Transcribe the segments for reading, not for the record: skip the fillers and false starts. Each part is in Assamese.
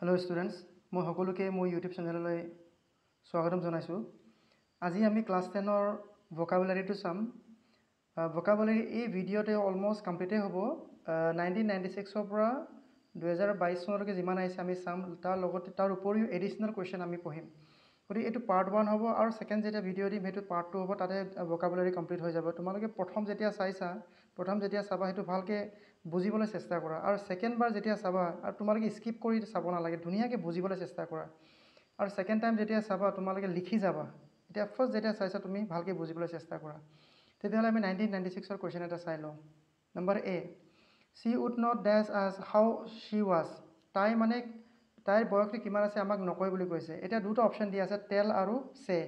হেল্ল' ষ্টুডেণ্টছ, মই সকলোকে মোৰ ইউটিউব চেনেললৈ স্বাগতম জনাইছোঁ। আজি আমি ক্লাছ 10ৰ ভকাবুলাৰীটো চাম। ভকাবুলাৰী এই ভিডিঅ'তে অলমষ্ট কমপ্লিটেই হ'ব। 1996ৰ পৰা 2022 চনলৈকে যিমান আহিছে আমি চাম, তাৰ লগতে তাৰ উপৰিও এডিশ্যনেল কুৱেশ্যন আমি পঢ়িম। গতিকে এইটো পাৰ্ট 1 হ'ব আৰু ছেকেণ্ড যেতিয়া ভিডিঅ' দিম সেইটো পাৰ্ট 2 হ'ব, তাতে ভকাবুলাৰী কমপ্লিট হৈ যাব। তোমালোকে প্ৰথম যেতিয়া চাইছা, প্ৰথম যেতিয়া চাবা সেইটো ভালকৈ বুজিবলৈ চেষ্টা কৰা, আৰু ছেকেণ্ডবাৰ যেতিয়া চাবা আৰু তোমালোকে স্কিপ কৰি চাব নালাগে, ধুনীয়াকৈ বুজিবলৈ চেষ্টা কৰা। আৰু ছেকেণ্ড টাইম যেতিয়া চাবা তোমালোকে লিখি যাবা। এতিয়া ফাৰ্ষ্ট যেতিয়া চাইছা তুমি ভালকৈ বুজিবলৈ চেষ্টা কৰা। তেতিয়াহ'লে আমি 1996ৰ কুৱেশ্যন এটা চাই লওঁ। Number A, she would not dash us how she was. তাই মানে তাইৰ বয়সটো কিমান আছে আমাক নকয় বুলি কৈছে। এতিয়া দুটা অপশ্যন দিয়া আছে, টেল আৰু চে।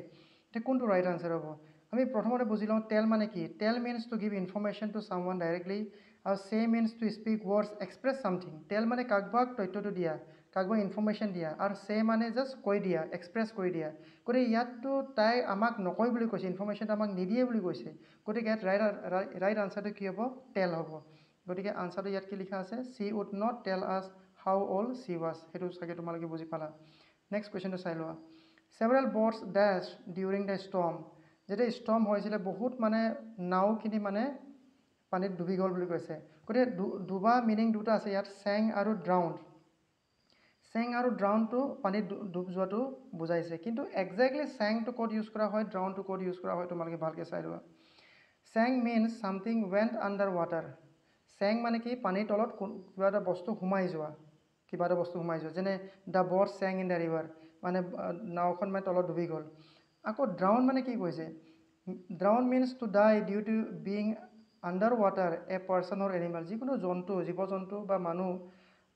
এতিয়া কোনটো ৰাইট আনচাৰ হ'ব আমি প্ৰথমতে বুজি লওঁ। টেল মানে কি? Tell means to give information to someone directly, আৰু say means to speak words, express something. Tell মানে কাৰোবাক তথ্যটো দিয়া, কাৰোবাক ইনফৰ্মেশ্যন দিয়া, আৰু চে মানে জাষ্ট কৈ দিয়া, এক্সপ্ৰেছ কৰি দিয়া। গতিকে ইয়াততো তাই আমাক নকয় বুলি কৈছে, ইনফৰ্মেশ্যনটো আমাক নিদিয়ে বুলি কৈছে। গতিকে ইয়াত ৰাইট আনচাৰটো কি হ'ব? টেল হ'ব। গতিকে আনচাৰটো ইয়াত কি লিখা আছে? She would not tell us how old she was. সেইটো চাগে তোমালোকে বুজি পালা। নেক্সট কুৱেশ্যনটো চাই লোৱা। Several boats dash during the storm. যেতিয়া ষ্টৰ্ম হৈছিলে বহুত মানে নাওখিনি মানে পানীত ডুবি গ'ল বুলি কৈছে। গতিকে ডুবা মিনিং দুটা আছে ইয়াত, চেং আৰু ড্ৰাউণ্ড। চেং আৰু ড্ৰাউনটো পানীত ডুব যোৱাটো বুজাইছে, কিন্তু একজেক্টলি চেংটো ক'ত ইউজ কৰা হয়, ড্ৰাউনটো ক'ত ইউজ কৰা হয় তোমালোকে ভালকৈ চাই লোৱা। Sank means something went under water. Sank মানে কি? পানীৰ তলত কিবা এটা বস্তু সোমাই যোৱা, কিবা এটা বস্তু সোমাই যোৱা। যেনে the boat sank in the river, মানে নাওখন মানে তলত ডুবি গ'ল। আকৌ ড্ৰাউন মানে কি কৈছে? Drown means to die due to being under water a person or animal. যিকোনো জন্তু, জীৱ জন্তু বা মানুহ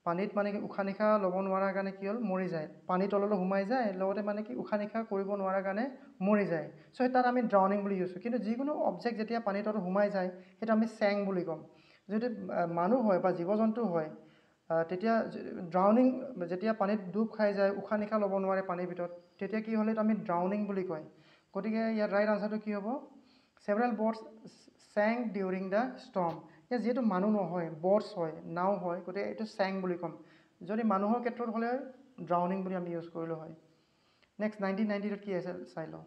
পানীত মানে কি উশাহ নিশাহ ল'ব নোৱাৰাৰ কাৰণে কি হ'ল, মৰি যায়, পানীৰ তললৈ সোমাই যায়, লগতে মানে কি উশাহ নিশাহ কৰিব নোৱাৰাৰ কাৰণে মৰি যায়। চ' তাত আমি ড্ৰাউনিং বুলি ইউজ কৰোঁ। কিন্তু যিকোনো অবজেক্ট যেতিয়া পানীৰ তলত সোমাই যায় সেইটো আমি চেং বুলি ক'ম। যদি মানুহ হয় বা জীৱ জন্তু হয়, তেতিয়া ড্ৰাউনিং, যেতিয়া পানীত ডুব খাই যায়, উশাহ নিশাহ ল'ব নোৱাৰে পানীৰ ভিতৰত, তেতিয়া কি হ'লে এইটো আমি ড্ৰাউনিং বুলি কয়। গতিকে ইয়াত ৰাইট আনচাৰটো কি হ'ব? Several boats sank during the storm. ইয়াত যিহেতু মানুহ নহয়, বটছ হয়, নাও হয়, গতিকে এইটো চেং বুলি ক'ম। যদি মানুহৰ ক্ষেত্ৰত হ'লে ড্ৰাউনিং বুলি আমি ইউজ কৰিলোঁ হয়। নেক্সট 1992ত কি আছে চাই লওঁ।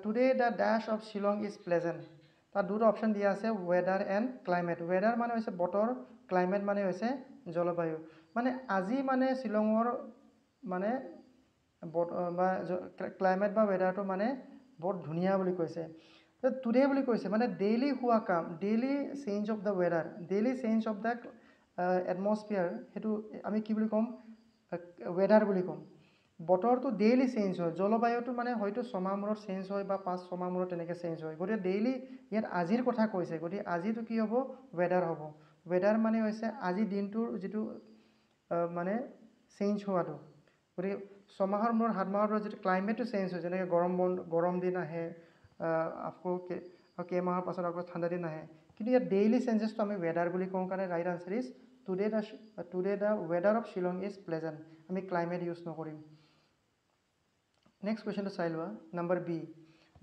Today the dash of Shillong is pleasant. তাত দুটা অপশ্যন দিয়া আছে, ৱেডাৰ এণ্ড ক্লাইমেট। ৱেডাৰ মানে হৈছে বতৰ, ক্লাইমেট মানে হৈছে জলবায়ু। মানে আজি মানে শ্বিলঙৰ মানে বা ক্লাইমেট বা ৱেডাৰটো মানে বৰ ধুনীয়া বুলি কৈছে। টুডে বুলি কৈছে মানে ডেইলি হোৱা কাম, daily change of the weather, daily change of the atmosphere, সেইটো আমি কি বুলি ক'ম? ৱেডাৰ বুলি ক'ম। বতৰটো ডেইলি চেঞ্জ হয়, জলবায়ুটো মানে হয়তো ছমাহ মূৰত চেঞ্জ হয় বা 5-6 মাহ মূৰত তেনেকৈ চেঞ্জ হয়। গতিকে ডেইলি ইয়াত আজিৰ কথা কৈছে, গতিকে আজিটো কি হ'ব? ৱেডাৰ হ'ব। ৱেডাৰ মানে হৈছে আজি দিনটোৰ যিটো মানে চেঞ্জ হোৱাটো। গতিকে ছমাহৰ মূৰত, 7 মাহৰ মূৰত যিটো ক্লাইমেটটো চেঞ্জ হয়, যেনেকৈ গৰম বন্ধ, গৰম দিন আহে, আকৌ কেইমাহৰ পাছত আকৌ ঠাণ্ডা দিন আহে। কিন্তু ইয়াত ডেইলি চেঞ্জেছটো আমি ৱেডাৰ বুলি কওঁ কাৰণে right answer is today the weather of Shillong is pleasant. আমি ক্লাইমেট ইউজ নকৰিম। নেক্সট কুৱেশ্যনটো চাই লোৱা। Number B,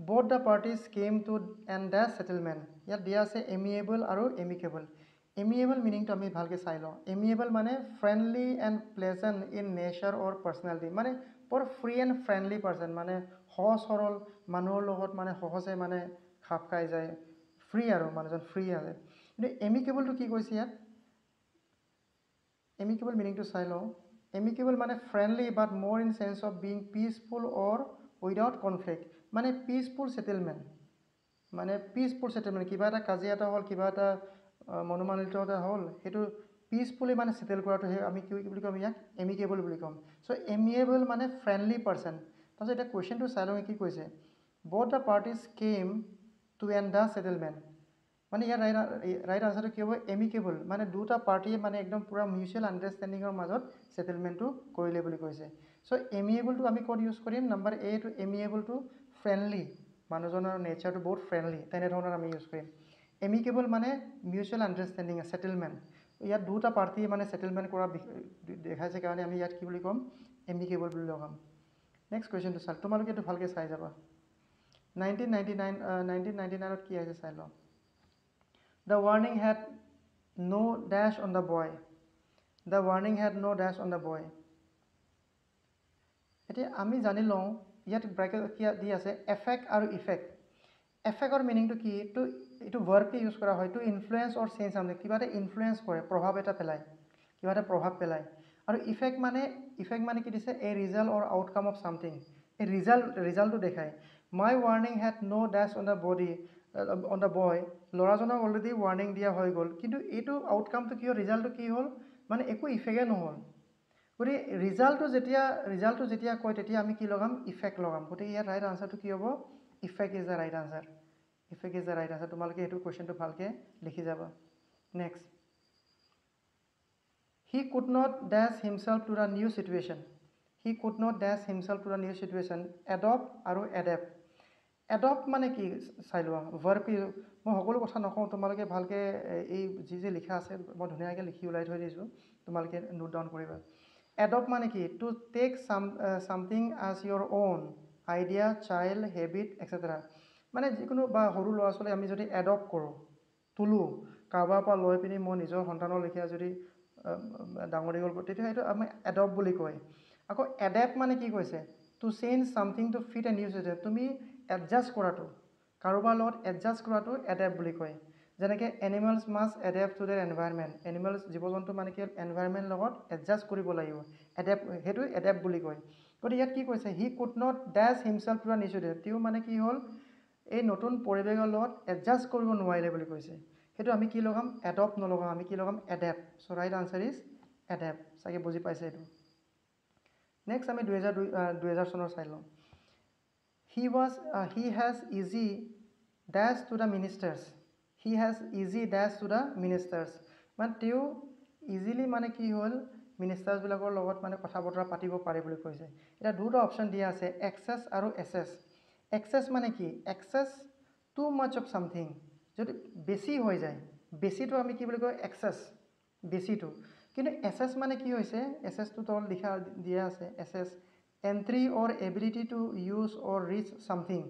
both the parties came to an dash settlement. ইয়াত দিয়া আছে এমিয়েবল আৰু এমিকেবল। এমিয়েবল মিনিংটো আমি ভালকৈ চাই লওঁ। এমিয়েবল মানে friendly and pleasant in nature or personality, মানে বৰ ফ্ৰী এণ্ড ফ্ৰেণ্ডলি পাৰ্চন, মানে সহজ সৰল, মানুহৰ লগত মানে সহজে মানে খাপ খাই যায়, ফ্ৰী আৰু মানুহজন ফ্ৰী আছে। কিন্তু এমিকেবলটো কি কৈছে ইয়াত? এমিকেবল মিনিংটো চাই লওঁ। এমিকেবল মানে friendly but more in sense of being peaceful or without conflict, মানে পিচফুল ছেটেলমেণ্ট, মানে পিচফুল ছেটেলমেণ্ট। কিবা এটা কাজিয়া এটা হ'ল, কিবা এটা মনোমালিন্য এটা হ'ল, সেইটো পিচফুলি মানে ছেটেল কৰাটো, সেই আমি কি বুলি ক'ম? ইয়াক এমিকেবল বুলি ক'ম। চ' এমিয়েবল মানে ফ্ৰেণ্ডলি পাৰ্চন। তাৰপিছত এতিয়া কুৱেশ্যনটো চাই লওঁ কি কৈছে। Both the parties came to an the settlement, মানে ইয়াৰ ৰাইট আনচাৰটো কি হ'ব? এমিকেবল, মানে দুটা পাৰ্টীয়ে মানে একদম পূৰা মিউচুৱেল আণ্ডাৰষ্টেণ্ডিঙৰ মাজত ছেটেলমেণ্টটো কৰিলে বুলি কৈছে। চ' এমিয়েবলটো আমি ক'ত ইউজ কৰিম? নাম্বাৰ এটো, এমিয়েবলটো ফ্ৰেণ্ডলি, মানুহজনৰ নেচাৰটো বহুত ফ্ৰেণ্ডলি, তেনেধৰণৰ আমি ইউজ কৰিম। এমিকেবল মানে মিউচুৱেল আণ্ডাৰষ্টেণ্ডিং ছেটেলমেণ্ট। ইয়াত দুটা পাৰ্টীয়ে মানে ছেটেলমেণ্ট কৰা দেখাইছে কাৰণে আমি ইয়াত কি বুলি ক'ম? এমিকেবল বুলি লগাম। নেক্সট কুৱেশ্যনটো চাল, তোমালোকে এইটো ভালকৈ চাই যাবা। 1999, 1999ত কি আহিছে চাই লওঁ। The warning had no dash on the boy. The warning had no dash on the boy. এতিয়া আমি জানি লওঁ ইয়াত ব্ৰেকেট কি দি আছে, এফেক্ট আৰু ইফেক্ট। এফেক্টৰ মিনিংটো কি? টু, এইটো ভাৰ্বকে ইউজ কৰা হয় to influence or change something, কিবা এটা ইনফ্লুৱেঞ্চ কৰে, প্ৰভাৱ এটা পেলায়, কিবা এটা প্ৰভাৱ পেলায়। আৰু ইফেক্ট মানে কি দিছে? A result or outcome of something, এই ৰিজাল্টটো দেখায়। My warning had no dash on the body, on the boy. ল'ৰাজনক অলৰেডি ৱাৰ্ণিং দিয়া হৈ গ'ল, কিন্তু এইটো আউটকামটো কি হ'ল, ৰিজাল্টটো কি হ'ল, মানে একো ইফেক্টে নহ'ল। গতিকে ৰিজাল্টটো যেতিয়া কয় তেতিয়া আমি কি লগাম? ইফেক্ট লগাম। গতিকে ইয়াৰ ৰাইট আনচাৰটো কি হ'ব? Effect is the right answer. Effect is the right answer. তোমালোকে এইটো কুৱেশ্যনটো ভালকৈ লিখি যাবা। Next, he could not dash himself to the new situation. He could not dash himself to the new situation. Adopt আৰু এডেপ্ট। এডপ্ট মানে কি চাই লোৱা, ভাৰ্ব। মই সকলো কথা নকওঁ, তোমালোকে ভালকৈ এই যি যি লিখা আছে মই ধুনীয়াকৈ লিখি ওলাই থৈ দিছোঁ, তোমালোকে নোট ডাউন কৰিবা। এডপ্ট মানে কি? To take something as your own idea, child, habit etcetera. মানে যিকোনো বা সৰু ল'ৰা ছোৱালী আমি যদি এডপ্ট কৰোঁ, তোলোঁ, কাৰোবাৰ পৰা লৈ পিনি মই নিজৰ সন্তানৰ লেখীয়া যদি ডাঙৰ দীঘল কৰোঁ, তেতিয়া সেইটো আমি এডপ্ট বুলি কয়। আকৌ এডেপ্ট মানে কি কৈছে? To change something to fit a new situation. তুমি এডজাষ্ট কৰাটো, কাৰোবাৰ লগত এডজাষ্ট কৰাটো এডেপ্ট বুলি কয়। যেনেকৈ animals must adapt to their environment. Animals, জীৱ জন্তু মানে কি হ'ল, এনভাইৰমেণ্ট লগত এডজাষ্ট কৰিব লাগিব, এডেপ্ট, সেইটো এডেপ্ট বুলি কয়। গতিকে ইয়াত কি কৈছে? He could not dash himself to the new situation. তেওঁ মানে কি হ'ল, এই নতুন পৰিৱেশৰ লগত এডজাষ্ট কৰিব নোৱাৰিলে বুলি কৈছে। সেইটো আমি কি লগাম? এডপ্ট নলগাম, আমি কি লগাম? Adapt. So right answer is adapt. চাগে বুজি পাইছে এইটো। নেক্সট আমি 2002 চনৰ চাই লওঁ। He has easy dash to the ministers. He has easy dash to the ministers. মানে তেওঁ ইজিলি মানে কি হ'ল, মিনিষ্টাৰ্ছবিলাকৰ লগত মানে কথা বতৰা পাতিব পাৰে বুলি কৈছে। এতিয়া দুটা অপশ্যন দিয়া আছে, এক্সেছ আৰু এছেছ। এক্সেছ মানে কি? Excess too much of something, যদি বেছি হৈ যায়, বেছিটো আমি কি বুলি কয়? এক্সেছ, বেছিটো। কিন্তু এছেছ মানে কি হৈছে? এছেছটো তলত লিখা দিয়া আছে, access entry or ability to use or reach something.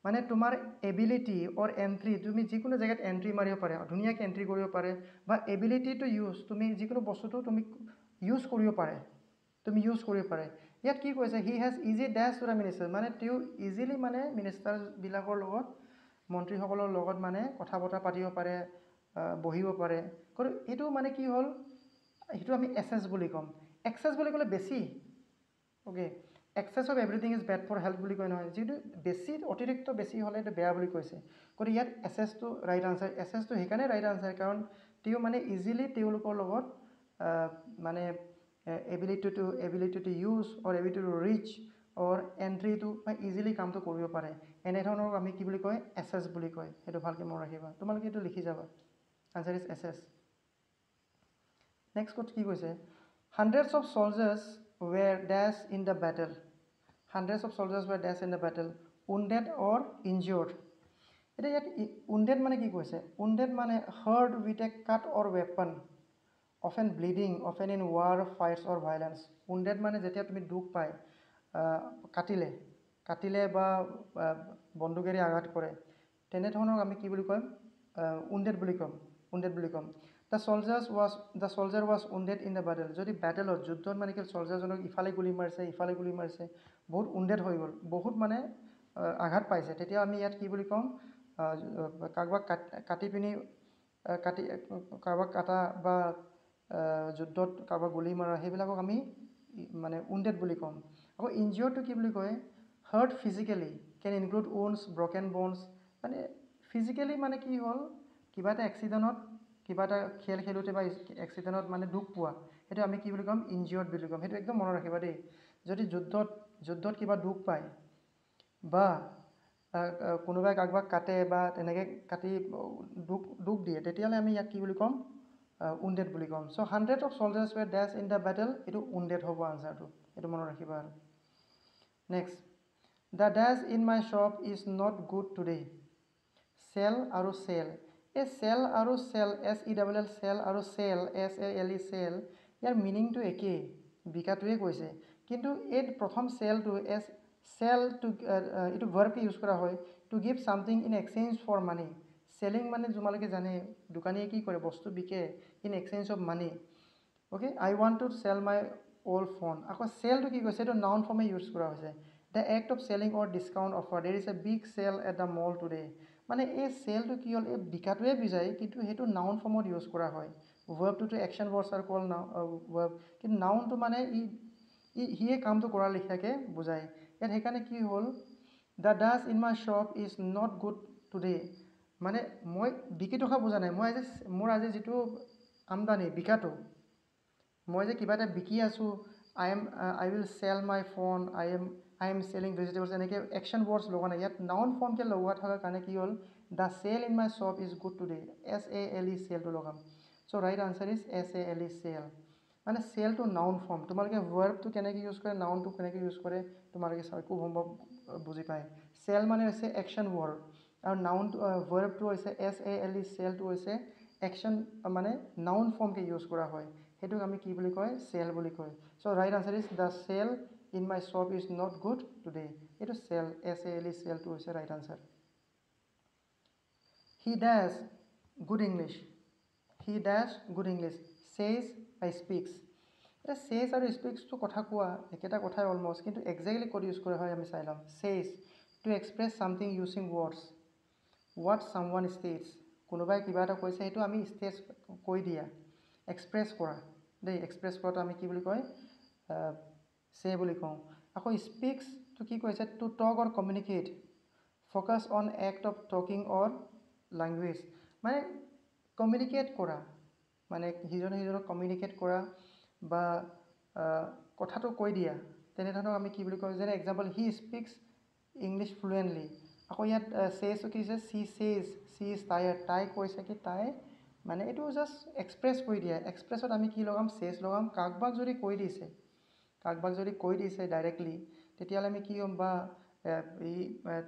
মানে তোমাৰ এবিলিটি অৰ এণ্ট্ৰি, তুমি যিকোনো জেগাত এণ্ট্ৰি মাৰিব পাৰে, ধুনীয়াকৈ এণ্ট্ৰি কৰিব পাৰে, বা এবিলিটি টু ইউজ, তুমি যিকোনো বস্তুটো তুমি ইউজ কৰিব পাৰে, তুমি ইউজ কৰিব পাৰে। ইয়াত কি কৈছে? He has easy dash to the minister. মানে তেওঁ ইজিলি মানে মিনিষ্টাৰবিলাকৰ লগত, মন্ত্ৰীসকলৰ লগত মানে কথা বতৰা পাতিব পাৰে, বহিব পাৰে। কিন্তু এইটো মানে কি হ'ল, সেইটো আমি এছেছ বুলি ক'ম। এক্সেছ বুলি ক'লে বেছি। Okay, excess of everything is bad for health বুলি কয় নহয়, যিটো বেছি, অতিৰিক্ত বেছি হ'লে এইটো বেয়া বুলি কৈছে। গতিকে ইয়াত এছেছটো ৰাইট আনচাৰ। এছেছটো সেইকাৰণে ৰাইট আনচাৰ, কাৰণ তেওঁ মানে ইজিলি তেওঁলোকৰ লগত মানে ability to use or ability to reach or এণ্ট্ৰিটো বা ইজিলি কামটো কৰিব পাৰে, এনেধৰণৰ আমি কি বুলি কয়? এছেছ বুলি কয়। সেইটো ভালকৈ মনত ৰাখিবা, তোমালোকে এইটো লিখি যাবা। Answer is access. Next ক'ত কি কৈছে? Hundreds of soldiers were dash in the battle. Hundreds of soldiers were dash in the battle, wounded or injured. এতিয়া ইয়াত উণ্ডেড মানে কি কৈছে? উণ্ডেড মানে hurt with a cut or weapon, often bleeding, often in war, fights or violence. Wounded মানে যেতিয়া তুমি দুখ পায়, কাটিলে বা বন্দুকেৰে আঘাত কৰে, তেনেধৰণক আমি কি বুলি কম? উণ্ডেড বুলি ক'ম, উণ্ডেড বুলি ক'ম। The soldier was wounded in the battle. যদি বেটেলত, যুদ্ধত মানে কি চলজাৰজনক ইফালে গুলি মাৰিছে, ইফালে গুলি মাৰিছে, বহুত উণ্ডেড হৈ গ'ল, বহুত মানে আঘাত পাইছে, তেতিয়া আমি ইয়াত কি বুলি ক'ম? কাৰোবাক কাটি পিনি, কাটি কাৰোবাক কাটা বা যুদ্ধত কাৰোবাক গুলি মৰা, সেইবিলাকক আমি মানে উণ্ডেড বুলি ক'ম। আকৌ ইনজিঅ'ৰটো কি বুলি কয়? Hurt physically, can include wounds, broken bones. মানে ফিজিকেলি মানে কি হ'ল, কিবা এটা এক্সিডেণ্টত, কিবা এটা খেল খেলোঁতে বা এক্সিডেণ্টত মানে দুখ পোৱা, সেইটো আমি কি বুলি ক'ম? ইনজিঅ'ৰ্ড বুলি ক'ম। সেইটো একদম মনত ৰাখিবা দেই। যদি যুদ্ধত কিবা দুখ পায় বা কোনোবাই কাৰোবাক কাটে বা তেনেকৈ কাটি দুখ দিয়ে, তেতিয়াহ'লে আমি ইয়াক কি বুলি ক'ম? উণ্ডেড বুলি ক'ম। So hundred of soldiers were dash in the battle, এইটো উণ্ডেড হ'ব আনচাৰটো, এইটো মনত ৰাখিবা। আৰু next, the dash in my shop is not good today. Sell আৰু চেল, এই চেল আৰু sell, S E double L sell আৰু sale, S A L E sale, ইয়াৰ মিনিংটো একেই, বিকাটোৱে কৈছে। কিন্তু এই প্ৰথম চেলটো, এছ চেল টু, এইটো ভাৰ্ব ইউজ কৰা হয় to give something in exchange for money. Selling মানে তোমালোকে জানে, দোকানীয়ে কি কৰে, বস্তু বিকে in exchange of money. Okay, I want to sell my old phone. আকৌ চেলটো কি কৈছে, এইটো নাউন ফৰ্মে ইউজ কৰা হৈছে। The act of selling or discount offer, there is a big sale at the mall today. মানে এই চেলটো কি হ'ল, এই বিকাটোৱে বুজায়, কিন্তু সেইটো নাউন ফৰ্মত ইউজ কৰা হয়। ভাৰ্বটোতো action words are call verb, কিন্তু নাউনটো মানে ই সিয়ে কামটো কৰাৰ লেখীয়াকৈ বুজায়। ইয়াত সেইকাৰণে কি হ'ল, the dash in my shop is not good today. মানে মই বিকি থকা বুজা নাই, মই আজি মোৰ আজি যিটো আমদানি বিকাটো, মই যে কিবা এটা বিকি আছোঁ, I will sell my phone, I am selling vegetables, এনেকৈ একশ্যন ৱৰ্ডছ লগোৱা নাই। ইয়াত নাউন ফৰ্মকৈ লগোৱা থকাৰ কাৰণে কি হ'ল, the sale in my shop is good today, S A L E চেলটো লগাম। So right answer is S A L E sale. মানে চেলটো নাউন ফৰ্ম, তোমালোকে ভাৰ্বটো কেনেকৈ ইউজ কৰে, নাউনটো কেনেকৈ ইউজ কৰে তোমালোকে খুব সম্ভৱ বুজি পায়। চেল মানে হৈছে একশ্যন ৱৰ্ড, আৰু নাউনটো ভাৰ্বটো হৈছে এছ এ এল ই, চেলটো হৈছে একশ্যন মানে নাউন ফৰ্মকৈ ইউজ কৰা হয়, সেইটোক আমি কি বুলি কয়, চেল বুলি কয়। So right answer is the sale in my shop is not good today. এইটো sale, S A L E চেলটো হৈছে right answer. He dash good English, he dash good English, says by speaks. এতিয়া চেজ আৰু স্পীক্সটো কথা কোৱা একেটা কথাই অলমষ্ট, কিন্তু একজেক্টলি ক'ত ইউজ কৰা হয় আমি চাই ল'ম। Says to express something using words, what someone states. কোনোবাই কিবা এটা কৈছে সেইটো আমি ষ্টেটছ কৈ দিয়া, এক্সপ্ৰেছ কৰা দেই, এক্সপ্ৰেছ কৰাটো আমি কি বুলি কয়, চে বুলি কওঁ। আকৌ স্পীক্সটো কি কৈছে, to talk or communicate, focus on act of talking or language. মানে কমিউনিকেট কৰা, মানে সিজনে সিজনক কমিউনিকেট কৰা বা কথাটো কৈ দিয়া, তেনেধৰণক আমি কি বুলি কওঁ। যেনে example, he speaks English fluently. আকৌ ইয়াত চেজটো কি হৈছে, she says she is tired, তাই কৈছে কি তাই, মানে এইটো জাষ্ট এক্সপ্ৰেছ কৰি দিয়া। এক্সপ্ৰেছত আমি কি লগাম, চেজ লগাম। কাকবাক যদি কৈ দিছে, কাকবাক যদি কৈ দিছে ডাইৰেক্টলি, তেতিয়াহ'লে আমি কি ক'ম, বা ই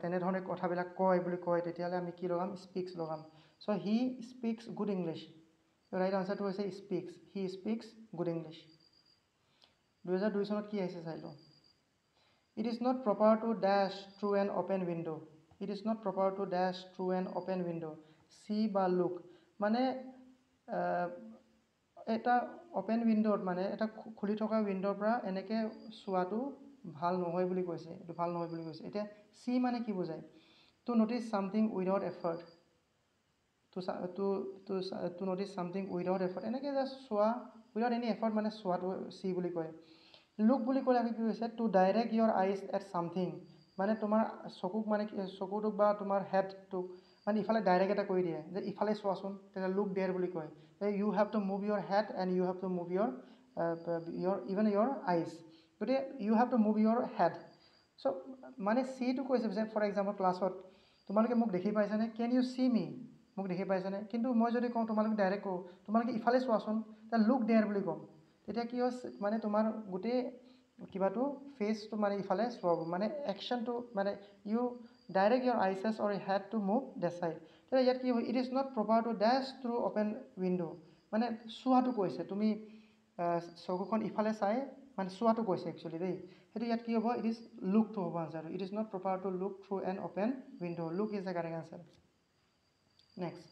তেনেধৰণে কথাবিলাক কয় বুলি কয়, তেতিয়াহ'লে আমি কি লগাম, স্পীক্স লগাম। So he speaks good English, right আনচাৰটো হৈছে speaks, he speaks good English. 2002 চনত কি আহিছে চাই লওঁ। It is not proper to dash through an open window, it is not proper to dash through an open window. See বা লুক, মানে এটা অ'পেন উইণ্ড'ত, মানে এটা খুলি থকা উইণ্ড'ৰ পৰা এনেকৈ চোৱাটো ভাল নহয় বুলি কৈছে, এইটো ভাল নহয় বুলি কৈছে। এতিয়া চি মানে কি বুজায়, to notice something without effort, to notice something without effort, এনেকৈ জাষ্ট চোৱা উইদাউট এনি এফৰ্ট, মানে চোৱাটো চি বুলি কয়। লুক বুলি ক'লে আমি কি হৈছে, to direct your eyes at something, মানে তোমাৰ চকুক, মানে চকুটোক বা তোমাৰ হেডটোক মানে ইফালে ডাইৰেক্ট এটা কৰি দিয়ে যে ইফালে চোৱাচোন, তেতিয়া লুক there বুলি কয়। You have to move your head and you have to move your your even your eyes, গতিকে you have to move your head. So মানে চিটো কৈছে যে ফৰ এক্সাম্পল ক্লাছত তোমালোকে মোক দেখি পাইছানে, কেন ইউ চি মি, মোক দেখি পাইছানে, কিন্তু মই যদি কওঁ তোমালোকে ডাইৰেক্ট কওঁ তোমালোকে ইফালে চোৱাচোন, তেতিয়া লুক there বুলি ক'ম, তেতিয়া কি হয় মানে তোমাৰ গোটেই কিবাটো ফেচটো মানে ইফালে চোৱাব, মানে একশ্যনটো মানে you direct your eyes or head to move that side. তেতিয়া ইয়াত কি হয়, it is not proper to dash through open window, মানে চোৱাটো কৈছে, তুমি চকুখন ইফালে চাই মানে চোৱাটো কৈছে একচুৱেলি দেই, সেইটো ইয়াত কি হ'ব, it is লুকটো হ'ব আনচাৰটো। It is not proper to look through an open window, look is the correct answer. Next,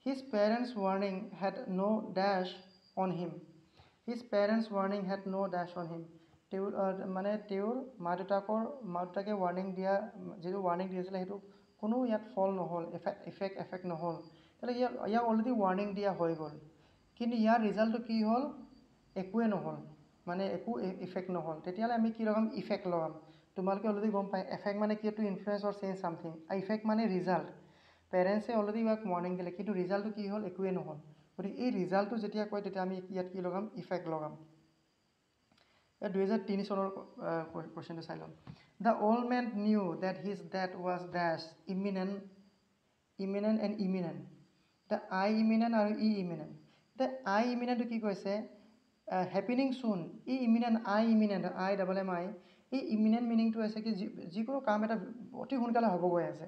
his parents warning had no dash on him, his parents warning had no dash on him. তেওঁৰ মানে তেওঁৰ মা দেউতাকে ৱাৰ্ণিং দিয়া, যিটো ৱাৰ্ণিং দিছিলে সেইটো কোনো ইয়াত ফল নহ'ল, এফেক্ট নহ'ল। তেতিয়াহ'লে ইয়াক অলৰেডি ৱাৰ্ণিং দিয়া হৈ গ'ল, কিন্তু ইয়াৰ ৰিজাল্টটো কি হ'ল, একোৱে নহ'ল, মানে একো ইফেক্ট নহ'ল। তেতিয়াহ'লে আমি কি লগাম, ইফেক্ট লগাম। তোমালোকে অলৰেডি গম পায় এফেক্ট মানে কি, to influence or change something, effect মানে ৰিজাল্ট। পেৰেণ্টছে অলৰেডি ইয়াক ৱাৰ্ণিং দিলে, কিন্তু ৰিজাল্টটো কি হ'ল, একোৱে নহ'ল। গতিকে এই ৰিজাল্টটো যেতিয়া কয় তেতিয়া আমি ইয়াত কি লগাম, ইফেক্ট লগাম। 2003 চনৰ কুৱেশ্যনটো চাই ল'ম। The old man knew that his death was dash imminent, imminent and imminent. The I imminent আৰু ই ইমিনেণ্ট। The I ইমিনেণ্টটো কি কৈছে, হেপেনিং চুন, ই imminent, I imminent, I double M I. এই ইমিনেণ্ট মিনিংটো হৈছে কি, যিকোনো কাম এটা অতি সোনকালে হ'ব গৈ আছে,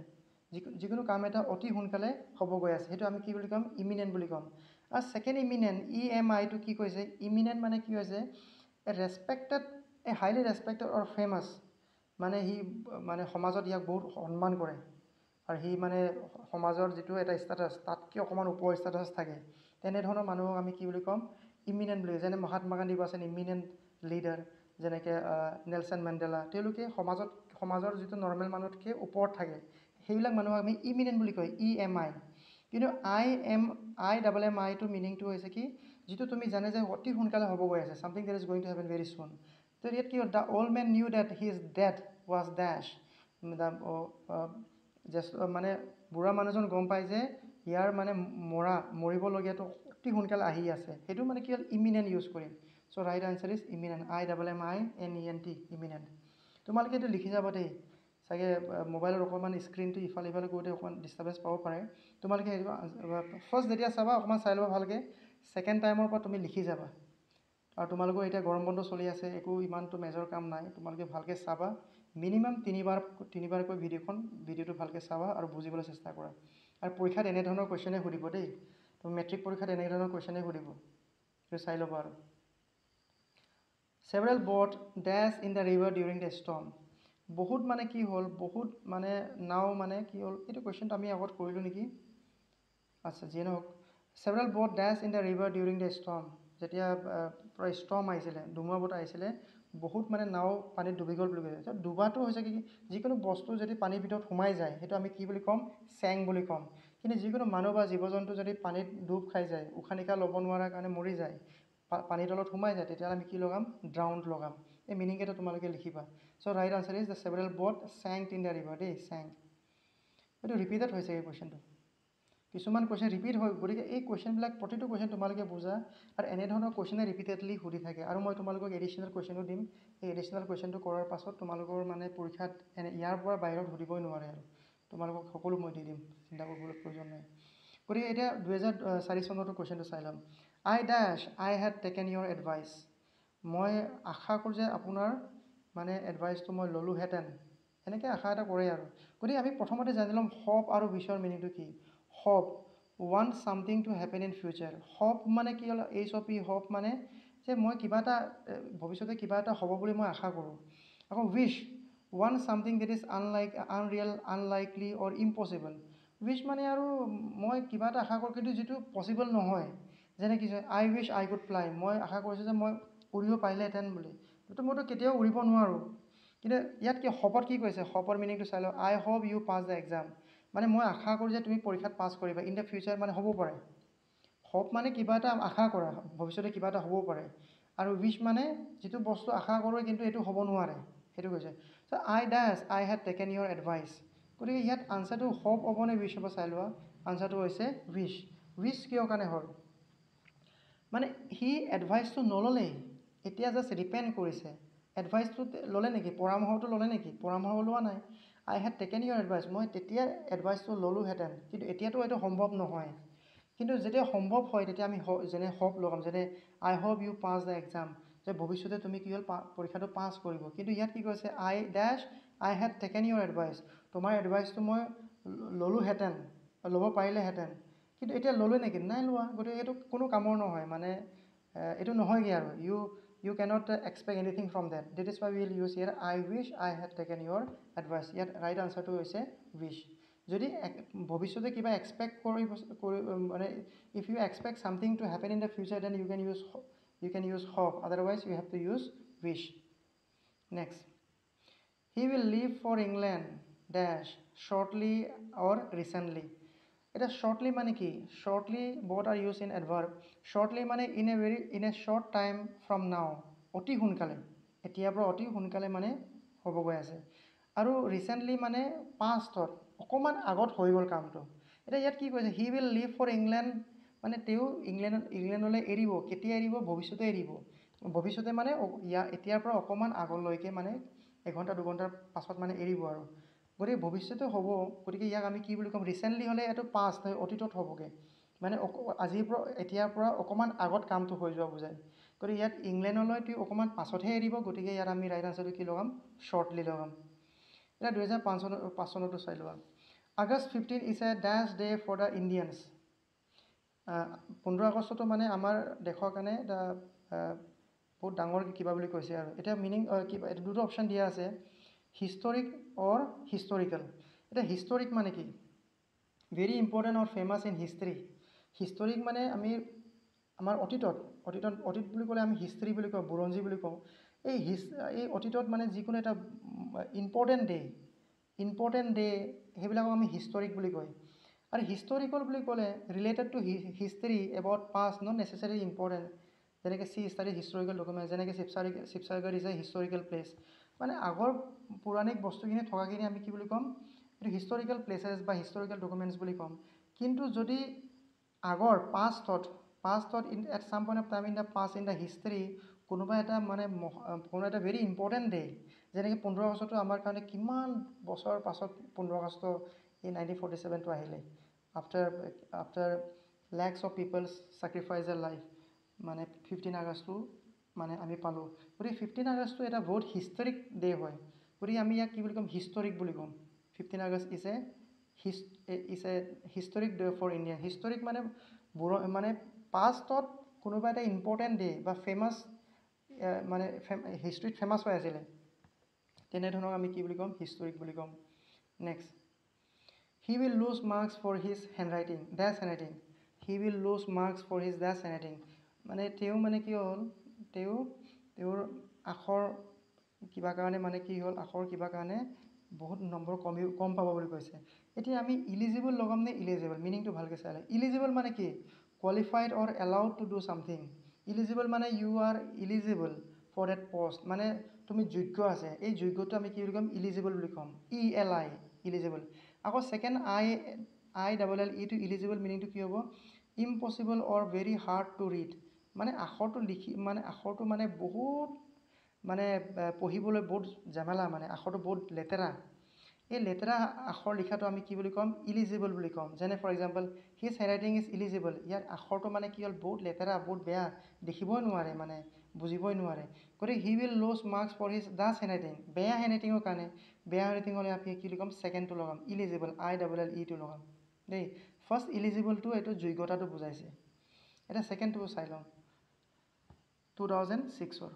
যিকোনো কাম এটা অতি সোনকালে হ'ব গৈ আছে, সেইটো আমি কি বুলি ক'ম, ইমিনেণ্ট বুলি ক'ম। আৰু ছেকেণ্ড ইমিনেণ্ট, ই এম আইটো কি কৈছে, ইমিনেণ্ট মানে কি হৈছে, a respected, a highly respected or famous, মানে সি মানে সমাজত ইয়াক বহুত সন্মান কৰে আৰু সি মানে সমাজৰ যিটো এটা ষ্টেটাছ তাতকৈ অকণমান ওপৰ ষ্টেটাছ থাকে, তেনেধৰণৰ মানুহক আমি কি বুলি ক'ম? ইমিনেণ্ট বুলি। যেনে Mahatma Gandhi was an eminent leader, যেনেকৈ নেলছন মেণ্ডেলা, তেওঁলোকে সমাজৰ যিটো নৰ্মেল মানুহতকৈ ওপৰত থাকে, সেইবিলাক মানুহক আমি ইমিনেণ্ট বুলি কয়, ই এম আই। কিন্তু I M I double M আইটো মিনিংটো হৈছে কি, যিটো তুমি জানে যে অতি সোনকালে হ'ব গৈ আছে, something that is going to happen very soon. তো ইয়াত কি হ'ল? The old man knew that his death was dash. The জ্যেষ্ঠ মানে বুঢ়া মানুহজন গম পায় যে ইয়াৰ মানে মৰিবলগীয়াটো অতি সোনকালে আহি আছে, সেইটো মানে কি হ'ল? ইমিনেণ্ট ইউজ কৰিম। So right answer is imminent, I double M I N E N T, imminent. তোমালোকে এইটো লিখি যাবা দেই, চাগে মোবাইলত অকণমান স্ক্ৰীণটো ইফালে ইফালে কৰোঁতে অকণমান ডিষ্টাৰ্বেঞ্চ পাব পাৰে। তোমালোকে সেইটো ফাৰ্ষ্ট যেতিয়া চাবা অকণমান চাই ল'বা ভালকৈ, ছেকেণ্ড টাইমৰ পৰা তুমি লিখি যাবা। আৰু তোমালোকৰ এতিয়া গৰম বন্ধ চলি আছে, একো ইমানটো মেজৰ কাম নাই, তোমালোকে ভালকৈ চাবা। মিনিমাম তিনিবাৰকৈ ভিডিঅ'টো ভালকৈ চাবা আৰু বুজিবলৈ চেষ্টা কৰা। আৰু পৰীক্ষাত এনেধৰণৰ কুৱেশ্যনে সুধিব দেই, তুমি মেট্ৰিক পৰীক্ষাত এনেধৰণৰ কুৱেশ্যনে সুধিব, সেইটো চাই ল'বা। আৰু several boat dash in the river during the storm. বহুত মানে কি হ'ল, বহুত মানে নাও মানে কি হ'ল, এইটো কুৱেশ্যনটো আমি আগত কৰিলোঁ নেকি? আচ্ছা, যিয়ে নহওক, several boat dash in the river during the storm. যেতিয়া পূৰা ষ্টৰ্ম আহিছিলে, ধুমুহা বতাহ আহিছিলে, বহুত মানে নাও পানীত ডুবি গ'ল বুলি কৈছে। ডুবাটো হৈছে কি, যিকোনো বস্তু যদি পানীৰ ভিতৰত সোমাই যায় সেইটো আমি কি বুলি ক'ম? চেং বুলি ক'ম। কিন্তু যিকোনো মানুহ বা জীৱ জন্তু যদি পানীত ডুব খাই যায়, উশাহ নিশাহ ল'ব নোৱাৰাৰ কাৰণে মৰি যায়, পানীৰ তলত সোমাই যায়, তেতিয়াহ'লে আমি কি লগাম? ড্ৰাউণ্ড লগাম। এই মিনিংকেইটা তোমালোকে লিখিবা। So right answer is the several boat sank in the river দেই, চেংক। এইটো ৰিপিটেড হৈছে এই কুৱেশ্যনটো, কিছুমান কুৱেশ্যন ৰিপিট হয়, গতিকে এই কুৱেশ্যনবিলাক প্ৰতিটো কুৱেশ্যন তোমালোকে বুজা। আৰু এনেধৰণৰ কুৱেশ্যনে ৰিপিটেডলি সুধি থাকে। আৰু মই তোমালোকক এডিশ্যনেল কুৱেশ্যনো দিম, এই এডিশ্যনেল কুৱেশ্যনটো কৰাৰ পাছত তোমালোকৰ মানে পৰীক্ষাত এনে ইয়াৰ পৰা বাহিৰত সুধিবই নোৱাৰে আৰু তোমালোকক সকলো মই দি দিম, চিন্তা কৰিবলৈ প্ৰয়োজন নাই। গতিকে এতিয়া 2004 চনতো কুৱেশ্যনটো চাই ল'ম। I dash I had taken your advice. মই আশা কৰোঁ যে আপোনাৰ মানে এডভাইচটো মই ল'লোহেঁতেন, এনেকৈ আশা এটা কৰে আৰু। গতিকে আমি প্ৰথমতে জানি ল'ম হপ আৰু উইচৰ মিনিংটো কি। Hope, want something to happen in future. Hope মানে কি হ'ল? এইচ অ' পি, হপ মানে যে মই কিবা এটা ভৱিষ্যতে কিবা এটা হ'ব বুলি মই আশা কৰোঁ। আকৌ wish, want something that is unlike, unreal, unlikely or impossible. Wish মানে আৰু মই কিবা এটা আশা কৰোঁ কিন্তু যিটো পচিবল নহয়। যেনে কি, I wish I could fly, মই আশা কৰিছোঁ যে মই উৰিব পাৰিলেহেঁতেন বুলি, কিন্তু মইতো কেতিয়াও উৰিব নোৱাৰোঁ। কিন্তু ইয়াত কি হপত কি কৈছে? হপৰ মিনিংটো চাই লওঁ। I hope you pass the exam, মানে মই আশা কৰোঁ যে তুমি পৰীক্ষাত পাছ কৰিবা। ইন the future মানে হ'ব পাৰে। হপ মানে কিবা এটা আশা কৰা, ভৱিষ্যতে কিবা এটা হ'ব পাৰে। আৰু উইচ মানে যিটো বস্তু আশা কৰোঁ কিন্তু এইটো হ'ব নোৱাৰে, সেইটো কৈছে। So I dash I had taken your advice. গতিকে ইয়াত আনচাৰটো হপ হ'ব নে উইচ হ'ব চাই লোৱা। আনচাৰটো হৈছে উইচ। উইচ কিয় কাৰণে হ'ল? মানে সি এডভাইচটো নল'লেই, এতিয়া জাষ্ট ৰিপেণ্ট কৰিছে। এডভাইচটো ল'লে নেকি? পৰামৰ্শটো ল'লে নেকি? পৰামৰ্শ লোৱা নাই। I had taken your advice, মই তেতিয়া এডভাইচটো ল'লোহেঁতেন, কিন্তু এতিয়াতো এইটো সম্ভৱ নহয়। কিন্তু যেতিয়া সম্ভৱ হয় তেতিয়া আমি যেনে হপ লগাম, যেনে I hope you pass the exam, যে ভৱিষ্যতে তুমি কি হ'ল পৰীক্ষাটো পাছ কৰিব। কিন্তু ইয়াত কি কৈছে? I dash I had taken your advice, তোমাৰ এডভাইচটো মই ল'লোহেঁতেন, ল'ব পাৰিলেহেঁতেন, কিন্তু এতিয়া ল'লোঁ নেকি? নাই লোৱা। গতিকে এইটো কোনো কামৰ নহয়, মানে এইটো নহয়গৈ আৰু। You cannot expect anything from that. That is why will use year I wish I had taken your advice. ইয়াত ৰাইট আনচাৰটো হৈছে উইচ। যদি ভৱিষ্যতে কিবা এক্সপেক্ট কৰিব মানে if you expect something to happen in the future, then you can use hope, otherwise you have to use wish. Next, he will leave for England dash shortly or recently. এতিয়া শ্বৰ্টলি মানে কি? Shortly both are use in adverb. Shortly মানে in a very in a short time from now, অতি সোনকালে, এতিয়াৰ পৰা অতি সোনকালে মানে হ'ব গৈ আছে। আৰু ৰিচেণ্টলি মানে পাষ্টত অকণমান আগত হৈ গ'ল কামটো। এতিয়া ইয়াত কি কৈছে? He will leave for England, মানে তেওঁ ইংলেণ্ডলৈ এৰিব। কেতিয়া এৰিব? ভৱিষ্যতে এৰিব। ভৱিষ্যতে মানে ইয়াৰ এতিয়াৰ পৰা অকণমান আগলৈকে, মানে এঘণ্টা দুঘণ্টাৰ পাছত মানে এৰিব আৰু। গতিকে ভৱিষ্যতে হ'ব, গতিকে ইয়াক আমি কি বুলি ক'ম? ৰিচেণ্টলি হ'লে এইটো পাষ্ট হয়, অতীতত হ'বগৈ, মানে আজিৰ পৰা এতিয়াৰ পৰা অকণমান আগত কামটো হৈ যোৱা বুজায়। গতিকে ইয়াত ইংলেণ্ডলৈ তেওঁ অকণমান পাছতহে এৰিব, গতিকে ইয়াত আমি ৰাইট আনচাৰটো কি লগাম? শ্বৰ্টলি লগাম। এতিয়া 2005 চনতো চাই লোৱা। August 15 is a dash day for the Indians. 15 আগষ্টটো মানে আমাৰ দেশৰ কাৰণে এটা বহুত ডাঙৰ কিবা বুলি কৈছে আৰু। এতিয়া মিনিং কিবা এইটো দুটা অপশ্যন দিয়া আছে, হিষ্টৰিক অৰ হিষ্টৰিকেল। এতিয়া হিষ্টৰিক মানে কি? Very important or famous in history. Historic মানে আমি আমাৰ অতীতত, অতীতত অতীত বুলি ক'লে আমি হিষ্ট্ৰী বুলি কওঁ, বুৰঞ্জী বুলি কওঁ। এই অতীতত মানে যিকোনো এটা ইম্পৰ্টেণ্ট ডে, ইম্পৰ্টেণ্ট ডে সেইবিলাকক আমি হিষ্টৰিক বুলি কয়। আৰু হিষ্টৰিকেল বুলি ক'লে related to history about past, not necessary important. যেনেকৈ চি ষ্টাডি হিষ্টৰিকেল ডকুমেণ্ট, যেনেকৈ Sivasagar is a historical place. মানে আগৰ পৌৰাণিক বস্তুখিনি থকাখিনি আমি কি বুলি ক'ম? এইটো হিষ্টৰিকেল প্লেচেছ বা হিষ্টৰিকেল ডকুমেণ্টছ বুলি ক'ম। কিন্তু যদি আগৰ পাষ্টত in at some point of time in the past in the history কোনোবা এটা মানে কোনো এটা ভেৰি ইম্পৰ্টেণ্ট ডে, যেনেকৈ 15 আগষ্টটো আমাৰ কাৰণে কিমান বছৰৰ পাছত 15 আগষ্ট এই 1947টো আহিলে, after lakhs of peoples sacrifice a life, মানে 15 আগষ্টটো মানে আমি পালোঁ। গতিকে 15 আগষ্টটো এটা বহুত হিষ্টৰিক ডে হয়। গতিকে আমি ইয়াক কি বুলি ক'ম? হিষ্টৰিক বুলি ক'ম। 15 August is a historic day for India. Historic মানে মানে পাষ্টত কোনোবা এটা ইম্পৰ্টেণ্ট ডে বা ফেমাছ মানে হিষ্ট্ৰীত ফেমাছ হৈ আছিলে, তেনেধৰণক আমি কি বুলি ক'ম? হিষ্টৰিক বুলি ক'ম। Next, he will lose marks for his handwriting, dash handwriting. He will lose marks for his dash handwriting. মানে তেওঁ মানে কি হ'ল, তেওঁৰ আখৰ কিবা কাৰণে মানে কি হ'ল, আখৰ কিবা কাৰণে বহুত নম্বৰ কম পাব বুলি কৈছে। এতিয়া আমি ইলিজিবল লগাম নে ইলিজিবল? মিনিংটো ভালকৈ চাই লওঁ। ইলিজিবল মানে কি? Qualified or allowed to do something. Eligible মানে you are eligible for that post, মানে তুমি যোগ্য আছে। এই যোগ্যটো আমি কি বুলি ক'ম? ইলিজিবল বুলি ক'ম, ই এল I, eligible. আকৌ second I I double L ইটো ইলিজিবল মিনিংটো কি হ'ব? Impossible or very hard to read. মানে আখৰটো লিখি মানে আখৰটো মানে বহুত মানে পঢ়িবলৈ বহুত ঝামেলা, মানে আখৰটো বহুত লেতেৰা। এই লেতেৰা আখৰ লিখাটো আমি কি বুলি ক'ম? ইলিজিবল বুলি ক'ম। যেনে for example, his handwriting is illegible. ইয়াৰ আখৰটো মানে কি হ'ল, বহুত লেতেৰা, বহুত বেয়া, দেখিবই নোৱাৰে, মানে বুজিবই নোৱাৰে। গতিকে he will lose marks for his dash handwriting. বেয়া হেণ্ডৰাইটিঙৰ কাৰণে, বেয়া হেণ্ডৰাইটিং হ'লে আমি কি বুলি ক'ম? ছেকেণ্ডটো লগাম, ইলিজিবল, আই ডাবল এল ইটো লগাম দেই। ফাৰ্ষ্ট ইলিজিবলটো এইটো যোগ্যতাটো বুজাইছে। এতিয়া ছেকেণ্ডটো চাই লওঁ, 2006ৰ।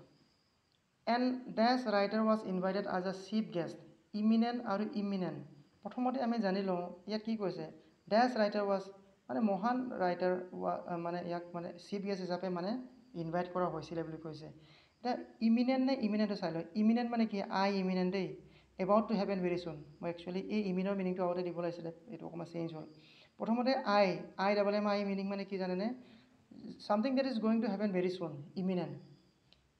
And dash writer was invited as a chief guest. Eminent আৰু ইমিনেণ্ট প্ৰথমতে আমি জানি লওঁ। ইয়াত কি কৈছে? ডেছ ৰাইটাৰ ৱাজ মানে মহান ৰাইটাৰ মানে ইয়াক মানে চিফ গেষ্ট হিচাপে মানে ইনভাইট কৰা হৈছিলে বুলি কৈছে। এতিয়া ইমিনেণ্ট নে ইমিনেণ্টটো চাই লওঁ। ইমিনেণ্ট মানে কি? আই ইমিনেণ্ট দেই, about to happen very soon. মই একচুৱেলি এই ইমিনৰ মিনিংটো আগতে দিব লাগিছিলে, এইটো অকণমান চেঞ্জ হ'ল। প্ৰথমতে I I double M I meaning মানে কি জানেনে? Something that is going to happen very soon, imminent.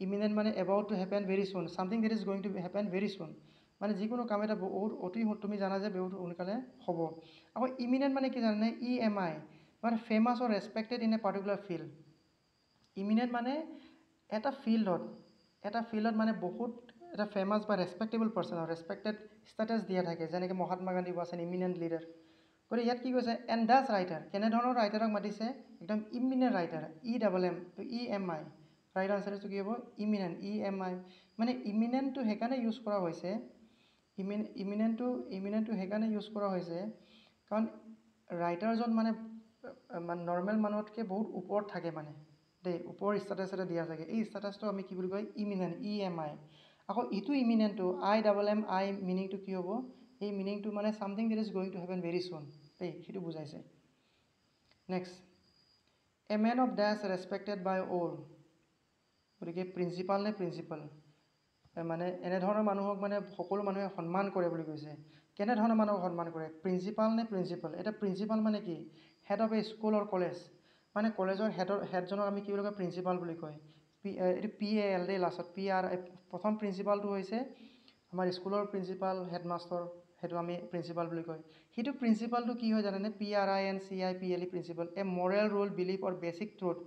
Imminent মানে about to happen very soon, something that is going to happen very soon, মানে যিকোনো কাম এটা বহুত অতি তুমি জানা যে বহুত সোনকালে হ'ব। আকৌ ইমিনেণ্ট মানে কি জানানে? ই এম আই মানে famous or respected in a particular field. Eminent মানে এটা ফিল্ডত মানে বহুত এটা ফেমাছ বা ৰেচপেক্টেবল পাৰ্চন আৰু ৰেচপেক্টেড ষ্টেটাছ দিয়া থাকে। যেনেকৈ Mahatma Gandhi was an eminent leader. গতিকে ইয়াত কি কৈছে? এণ্ড ডাছ ৰাইটাৰ, কেনেধৰণৰ ৰাইটাৰক মাতিছে? একদম eminent writer, E double M E M I. Right আনচাৰটো কি হ'ব? ইমিনেণ্ট, ই এম আই। মানে ইমিনেণ্টটো সেইকাৰণে ইউজ কৰা হৈছে, ইমিনেণ্টটো সেইকাৰণে ইউজ কৰা হৈছে কাৰণ ৰাইটাৰজন মানে নৰ্মেল মানুহতকৈ বহুত ওপৰত থাকে মানে দেই, ওপৰৰ ষ্টেটাছ এটা দিয়া থাকে। এই ষ্টেটাছটো আমি কি বুলি কয়? ইমিনেণ্ট, ই এম আই। আকৌ ইটো ইমিনেণ্টটো আই ডাবল এম আই মিনিংটো কি হ'ব? এই মিনিংটো মানে something that is going to happen very soon দেই, সেইটো বুজাইছে। Next, a man of dash respected by all. গতিকে প্ৰিন্সিপাল নে প্ৰিন্সিপাল? মানে এনেধৰণৰ মানুহক মানে সকলো মানুহে সন্মান কৰে বুলি কৈছে। কেনেধৰণৰ মানুহক সন্মান কৰে? প্ৰিন্সিপাল নে প্ৰিন্সিপাল? এতিয়া প্ৰিন্সিপাল মানে কি? Head of a school or college, মানে কলেজৰ হেডজনক আমি কি বুলি কয়? প্ৰিন্সিপাল বুলি কয়। পি এইটো পি এ এল দেই, লাষ্টত পি আৰ। প্ৰথম প্ৰিন্সিপালটো হৈছে আমাৰ স্কুলৰ প্ৰিন্সিপাল, হেডমাষ্টৰ, সেইটো আমি প্ৰিন্সিপাল বুলি কয়। সেইটো প্ৰিন্সিপালটো কি হয় জানেনে? P R I N C I P L E principle, a moral rule, belief or basic truth.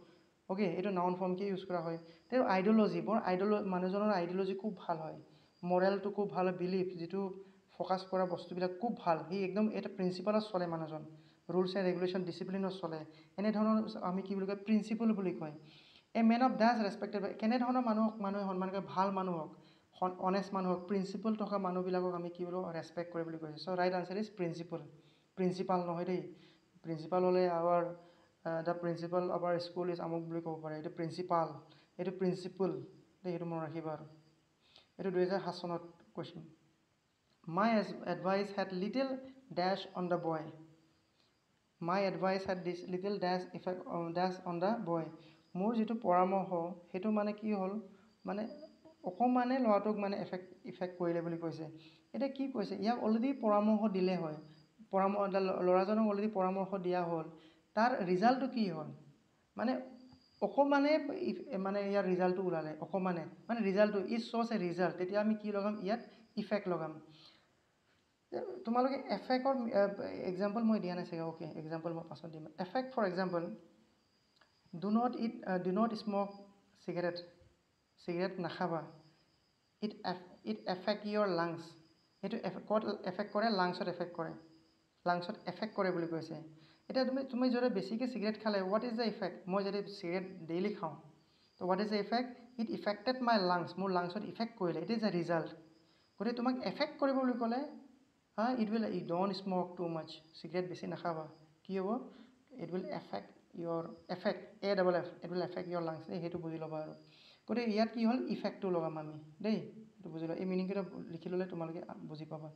Okay, এইটো নাউন ফৰ্মকৈ ইউজ কৰা হয়। তেওঁৰ আইডিঅ'লজি বৰ মানুহজনৰ আইডিঅ'লজি খুব ভাল হয়, মৰেলটো খুব ভাল হয়, বিলিফ যিটো ফ'কাছ কৰা বস্তুবিলাক খুব ভাল। সি একদম এটা প্ৰিন্সিপালত চলে মানুহজন, ৰুলছ এণ্ড ৰেগুলেশ্যন ডিচিপ্লিনত চলে। এনেধৰণৰ আমি কি বুলি কয়? প্ৰিন্সিপল বুলি কয়। A man of dash respected, কেনেধৰণৰ মানুহক মানুহে সন্মান কৰে? ভাল মানুহক, অনেষ্ট মানুহক, প্ৰিন্সিপল থকা মানুহবিলাকক আমি কি বুলি ৰেচপেক্ট কৰে বুলি কৈছে। So right answer is principle, principal নহয় দেই। প্ৰিন্সিপাল হ'লে our the principal of our school is আমুক বুলি ক'ব পাৰে। এইটো প্ৰিন্সিপাল, এইটো প্ৰিন্সিপল দেই, সেইটো মনত ৰাখিবা। আৰু এইটো 2007 চনত question. My advice had little dash on the boy. My advice had this little dash effect dash on the boy. মোৰ যিটো পৰামৰ্শ সেইটো মানে কি হ'ল, মানে অকণমানে ল'ৰাটোক মানে ইফেক্ট কৰিলে বুলি কৈছে। এতিয়া কি কৈছে, ইয়াক অলৰেডি পৰামৰ্শ দিলে হয়, ল'ৰাজনক অলৰেডি পৰামৰ্শ দিয়া হ'ল, তাৰ ৰিজাল্টটো কি হ'ল, মানে অকণমানে মানে ইয়াৰ ৰিজাল্টটো ওলালে, অকণমানে মানে ৰিজাল্টটো ই শ্ব'জ এ ৰিজাল্ট। তেতিয়া আমি কি লগাম, ইয়াত ইফেক্ট লগাম। তোমালোকে এফেক্টৰ এক্সাম্পল মই দিয়া নাই চাগে, অ'কে এক্সাম্পল মই পাছত দিম। Effect for example, do not eat, do not smoke cigarette, cigarette নাখাবা, it affect your lungs. এইটো ক'ত এফেক্ট কৰে, লাংছত এফেক্ট কৰে, লাংছত এফেক্ট কৰে বুলি কৈছে। এতিয়া তুমি যদি বেছিকৈ চিগাৰেট খালে what is the effect, মই যদি চিগাৰেট ডেইলি খাওঁ তো what is the effect, it affected my lungs, মোৰ লাংছত ইফেক্ট কৰিলে, it is the result. গতিকে তোমাক এফেক্ট কৰিব বুলি ক'লে হা, it will, you don't smoke too much, cigarette বেছি নাখাবা, কি হ'ব, it will affect your, affect A double F, it will affect your lungs. এই সেইটো বুজি ল'বা আৰু। গতিকে ইয়াত কি হ'ল, ইফেক্টটো লগাম আমি দেই, সেইটো বুজি লোৱা। এই মিনিংকেইটা লিখি ল'লে তোমালোকে বুজি পাবা।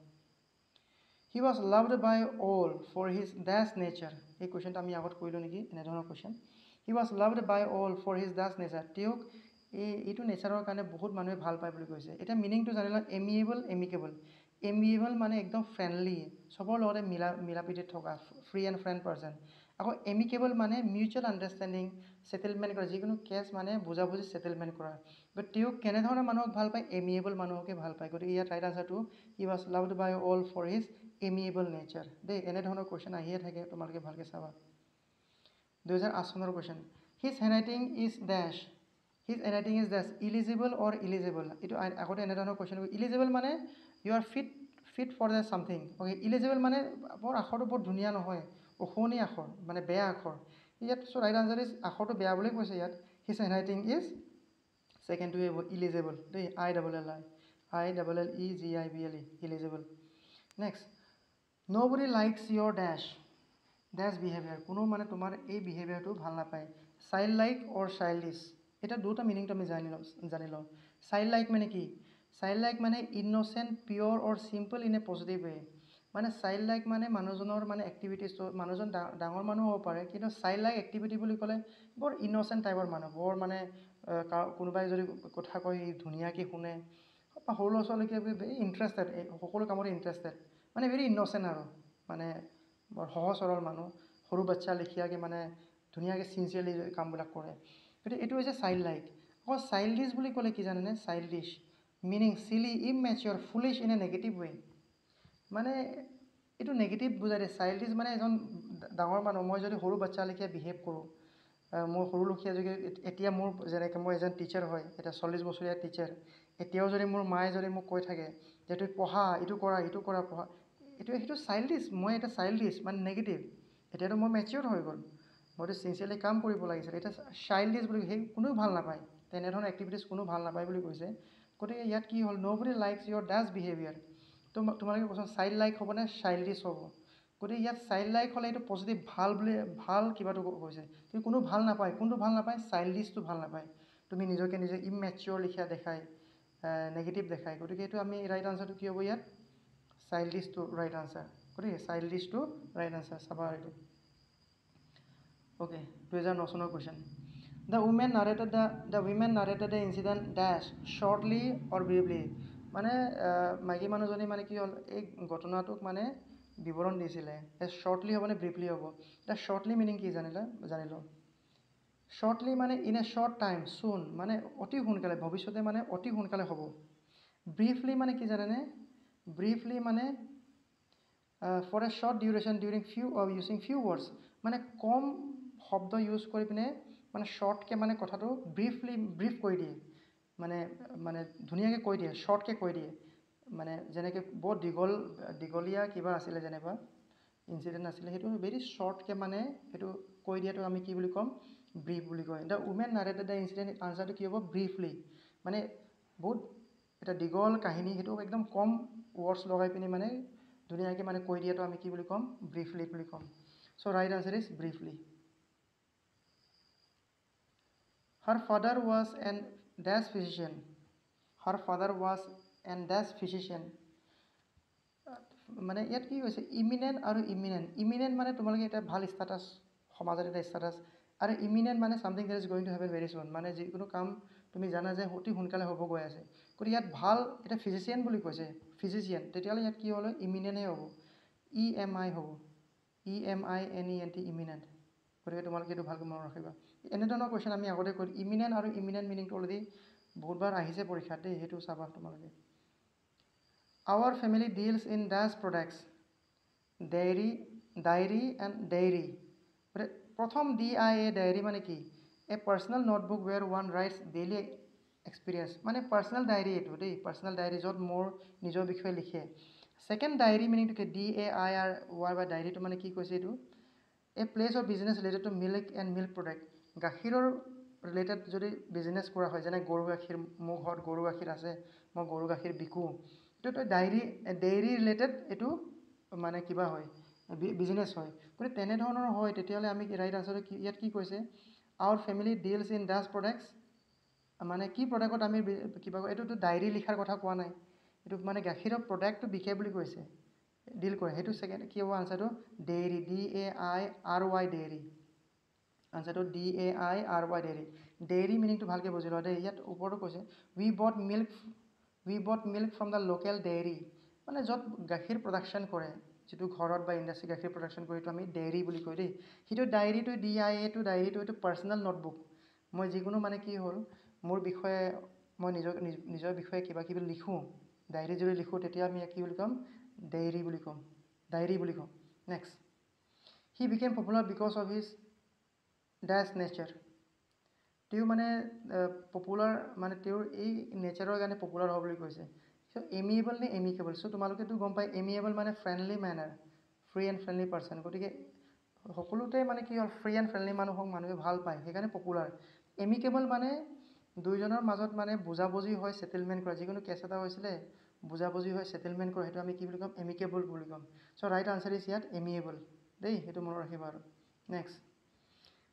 He was loved by all for his dash nature. এই কুৱেশ্যনটো আমি আগত কৰিলোঁ নেকি, এনেধৰণৰ question. He was loved by all for his dash nature. তেওঁক এইটো নেচাৰৰ কাৰণে বহুত মানুহে ভাল পায় বুলি কৈছে। এতিয়া মিনিংটো জানি লওঁ, এমিয়েবল, এমিকেবল। এমিয়েবল মানে একদম ফ্ৰেণ্ডলি, চবৰ লগতে মিলা প্ৰীতিত থকা, ফ্ৰী এণ্ড ফ্ৰেণ্ড পাৰ্চন। আকৌ এমিকেবল মানে মিউচুৱেল আণ্ডাৰষ্টেণ্ডিং, ছেটেলমেণ্ট কৰা, যিকোনো কেছ মানে বুজাবুজি ছেটেলমেণ্ট কৰা। গতিকে তেওঁক কেনেধৰণৰ মানুহক ভাল পায়, এমিয়েবল মানুহকে ভাল পায়। গতিকে ইয়াত right আনচাৰটো he was loved by all for his amiable nature দেই। এনেধৰণৰ কুৱেশ্যন আহিয়ে থাকে, তোমালোকে ভালকৈ চাবা। 2008 চনৰ question, his handwriting is dash, his handwriting is dash illegible or eligible. এইটো আগতে এনেধৰণৰ কুৱেশ্যন। ইলিজিবল মানে you are fit for the something. Okay, illegible মানে বৰ আখৰটো বৰ ধুনীয়া নহয়, অশুৱনি আখৰ মানে বেয়া আখৰ। ইয়াত চ' ৰাইট আনচাৰ is আখৰটো বেয়া বুলি কৈছে ইয়াত। His handwriting is ছেকেণ্ডটোৱে হ'ব ইলিজিবল দেই, I double L I, I double L E G I B L E, illegible. Next, nobody likes your dash dash behaviour. কোনো মানে তোমাৰ এই বিহেভিয়াৰটো ভাল নাপায়। চাইল্ড লাইক অৰ চাইল্ডিছ, এতিয়া দুটা মিনিংটো আমি জানি লওঁ। চাইল্ড লাইক মানে কি, চাইল্ড লাইক মানে innocent, pure or simple in a positive way. মানে চাইল্ড লাইক মানে মানুহজনৰ মানে এক্টিভিটিছটো, মানুহজন ডাঙৰ মানুহ হ'ব পাৰে, কিন্তু চাইল্ড লাইক এক্টিভিটি বুলি ক'লে বৰ ইন'চেণ্ট টাইপৰ মানুহ, বৰ মানে কোনোবাই যদি কথা কয় ধুনীয়াকৈ শুনে, বা সৰু ল'ৰা ছোৱালীকে ভেৰি ইণ্টাৰেষ্টেড, সকলো কামতে ইণ্টাৰেষ্টেড, মানে ভেৰি ইন'চেণ্ট আৰু মানে বৰ সহজ সৰল মানুহ, সৰু বাচ্ছা লেখীয়াকৈ মানে ধুনীয়াকৈ চিনচিয়াৰলি কামবিলাক কৰে। গতিকে এইটো হৈছে চাইল্ড লাইক। আকৌ চাইল্ডিছ বুলি ক'লে কি জানেনে, childish meaning silly, immature, foolish in a negative way. মানে এইটো নেগেটিভ বুজাই দিয়ে। চাইল্ডিছ মানে এজন ডাঙৰ মানুহ, মই যদি সৰু বাচ্ছা লেখীয়া বিহেভ কৰোঁ, মোৰ সৰু লখীয়া যদি এতিয়া মোৰ যেনেকৈ মই এজন টিচাৰ হয়, এতিয়া 40 বছৰীয়া টিচাৰ, এতিয়াও যদি মোৰ মায়ে যদি মোক কৈ থাকে যে তুমি পঢ়া, এইটো কৰা, এইটো কৰা, পঢ়া, এইটো সেইটো চাইল্ডিছ, মই এটা চাইল্ডিছ মানে নেগেটিভ। এতিয়াতো মই মেচিয়ৰ হৈ গ'ল, মইতো চিনচিয়াৰলি কাম কৰিব লাগিছিল। এতিয়া চাইল্ডিছ বুলি সেই কোনেও ভাল নাপায়, তেনেধৰণৰ এক্টিভিটিছ কোনো ভাল নাপায় বুলি কৈছে। গতিকে ইয়াত কি হ'ল, nobody likes your dash behaviour. তোমালোকে কোৱাচোন, চাইল্ড লাইক হ'বনে চাইল্ডিছ হ'ব? গতিকে ইয়াত চাইল্ড লাইক হ'লে এইটো পজিটিভ, ভাল বুলি ভাল কিবাটো কৈছে, কিন্তু কোনো ভাল নাপায়। কোনটো ভাল নাপায়, চাইল্ডিছটো ভাল নাপায়। তুমি নিজকে নিজে ইমেচিয়ৰ লিখা দেখায়, নেগেটিভ দেখায়। গতিকে এইটো আমি ৰাইট আনচাৰটো কি হ'ব ইয়াত, চাইল্ডিছটো ৰাইট আনচাৰ। গতিকে চাইল্ডিছটো ৰাইট আনচাৰ চাবা এইটো। অ'কে, 2009 চনৰ question, the women narrated the women narrated the incident dash shortly or briefly. মানে মাইকী মানুহজনী মানে কি হ'ল, এই ঘটনাটোক মানে বিৱৰণ দিছিলে। শ্বৰ্টলি হ'ব নে ব্ৰিফলি হ'ব? এতিয়া শ্বৰ্টলি মিনিং কি জানি লওঁ। শ্বৰ্টলি মানে in a short time, soon মানে অতি সোনকালে, ভৱিষ্যতে মানে অতি সোনকালে হ'ব। ব্ৰিফলি মানে কি জানেনে, ব্ৰিফলি মানে for a short duration during few using few words, মানে কম শব্দ ইউজ কৰি পিনে মানে শ্বৰ্টকৈ মানে কথাটো ব্ৰিফলি ব্ৰিফ কৰি দিয়ে, মানে মানে ধুনীয়াকৈ কৈ দিয়ে, শ্বৰ্টকৈ কৈ দিয়ে। মানে যেনেকৈ বহুত দীঘলীয়া কিবা আছিলে, যেনেকুৱা ইনচিডেণ্ট আছিলে, সেইটো ভেৰি শ্বৰ্টকৈ মানে সেইটো কৈ দিয়াটো আমি কি বুলি ক'ম, ব্ৰিফ বুলি কয়। The women narrated the incident, আনচাৰটো কি হ'ব, ব্ৰিফলি মানে বহুত এটা দীঘল কাহিনী, সেইটো একদম কম ৱৰ্ডছ লগাই পিনি মানে ধুনীয়াকৈ মানে কৈ দিয়াটো আমি কি বুলি ক'ম, ব্ৰিফলি বুলি ক'ম। So right answer is briefly. Her father was an dash physician. Her father was an dash physician. মানে ইয়াত কি কৈছে ইমিনেণ্ট আৰু ইমিনেণ্ট। ইমিনেণ্ট মানে তোমালোকে এটা ভাল ষ্টেটাছ, সমাজত এটা ষ্টেটাছ, আৰু ইমিনেণ্ট মানে something that is going to happen very soon, মানে যিকোনো কাম তুমি জানা যে অতি সোনকালে হ'ব গৈ আছে। গতিকে ইয়াত ভাল এটা ফিজিচিয়ান বুলি কৈছে, ফিজিচিয়ান, তেতিয়াহ'লে ইয়াত কি হ'ল ইমিনেণ্টহে হ'ব, ই এম আই হ'ব, E M I N E N T eminent. গতিকে তোমালোকে এইটো ভালকৈ মনত ৰাখিবা। এনেধৰণৰ কুৱেশ্যন আমি আগতে কৰি ইমিনেণ্ট আৰু ইমিনেণ্ট মিনিংটো অলৰেডি বহুতবাৰ আহিছে পৰীক্ষাত দেই, সেইটো চাবা তোমালোকে। Our family deals in dash products, dairy, diary and dairy. প্ৰথম ডি I A diary মানে কি? A personal notebook where one writes daily experience, মানে পাৰ্চনেল ডায়েৰী এইটো দেই, পাৰ্চনেল ডায়েৰী য'ত মোৰ নিজৰ বিষয়ে লিখে। ছেকেণ্ড ডায়েৰী মিনিংটো কি? D A I R Y বা ডায়েৰীটো মানে কি কৈছে এইটো? A place of business related to milk and milk product, গাখীৰৰ ৰিলেটেড যদি বিজনেছ কৰা হয়, যেনে গৰু গাখীৰ, মোৰ ঘৰত গৰু গাখীৰ আছে, মই গৰু গাখীৰ বিকোঁ, এইটো ডায়েৰী, ডেইৰী ৰিলেটেড এইটো মানে কিবা হয়, বিজনেছ হয়। গতিকে তেনেধৰণৰ হয় তেতিয়াহ'লে আমি ৰাইট আনচাৰটো কি ইয়াত কি কৈছে? Our family deals in dash products, মানে কি প্ৰডাক্টত আমি কিবা, এইটোতো ডায়েৰী লিখাৰ কথা কোৱা নাই, এইটো মানে গাখীৰৰ প্ৰডাক্টটো বিকে বুলি কৈছে, ডিল কৰে। সেইটো ছেকেণ্ড কি হ'ব আনচাৰটো? Dairy, D A I R Y dairy, আনচাৰটো D A I R Y dairy. Dairy মিনিংটো ভালকৈ বুজি লোৱা দেই। ইয়াত ওপৰতো কৈছে we bought milk, we bought milk from the local dairy, মানে য'ত গাখীৰ প্ৰডাকশ্যন কৰে, যিটো ঘৰত বা ইণ্ডাষ্ট্ৰি গাখীৰ প্ৰডাকশ্যন কৰে, এইটো আমি ডেইৰী বুলি কয় দেই। সেইটো ডায়েৰীটো ডি আই এটো ডায়েৰীটো এইটো পাৰ্চনেল নোটবুক, মই যিকোনো মানে কি হ'ল মোৰ বিষয়ে মই নিজৰ নিজৰ বিষয়ে কিবা কিবি লিখোঁ, ডায়েৰী যদি লিখোঁ তেতিয়া আমি কি বুলি ক'ম? ডেইৰী বুলি ক'ম, ডায়েৰী বুলি ক'ম। Next, he became popular because of his dash nature, তেওঁ মানে পপুলাৰ মানে তেওঁৰ এই নেচাৰৰ কাৰণে পপুলাৰ হ'ব বুলি কৈছে। চ' এমিয়েবল নে এমিকেবল? চ' তোমালোকেতো গম পাই এমিয়েবল মানে friendly manner, free and friendly person. গতিকে সকলোতে মানে কি হ'ল ফ্ৰী এণ্ড ফ্ৰেণ্ডলি মানুহক মানুহে ভাল পায়, সেইকাৰণে পপুলাৰ। এমিকেবল মানে দুইজনৰ মাজত মানে বুজাবুজি হয়, ছেটেলমেণ্ট কৰা, যিকোনো কেছ এটা হৈছিলে বুজাবুজি হয়, ছেটেলমেণ্ট কৰে, সেইটো আমি কি বুলি ক'ম? এমিকেবল বুলি ক'ম। চ' ৰাইট আনচাৰ is ইয়াত এমিয়েবল দেই, সেইটো মনত ৰাখিবা। আৰু next,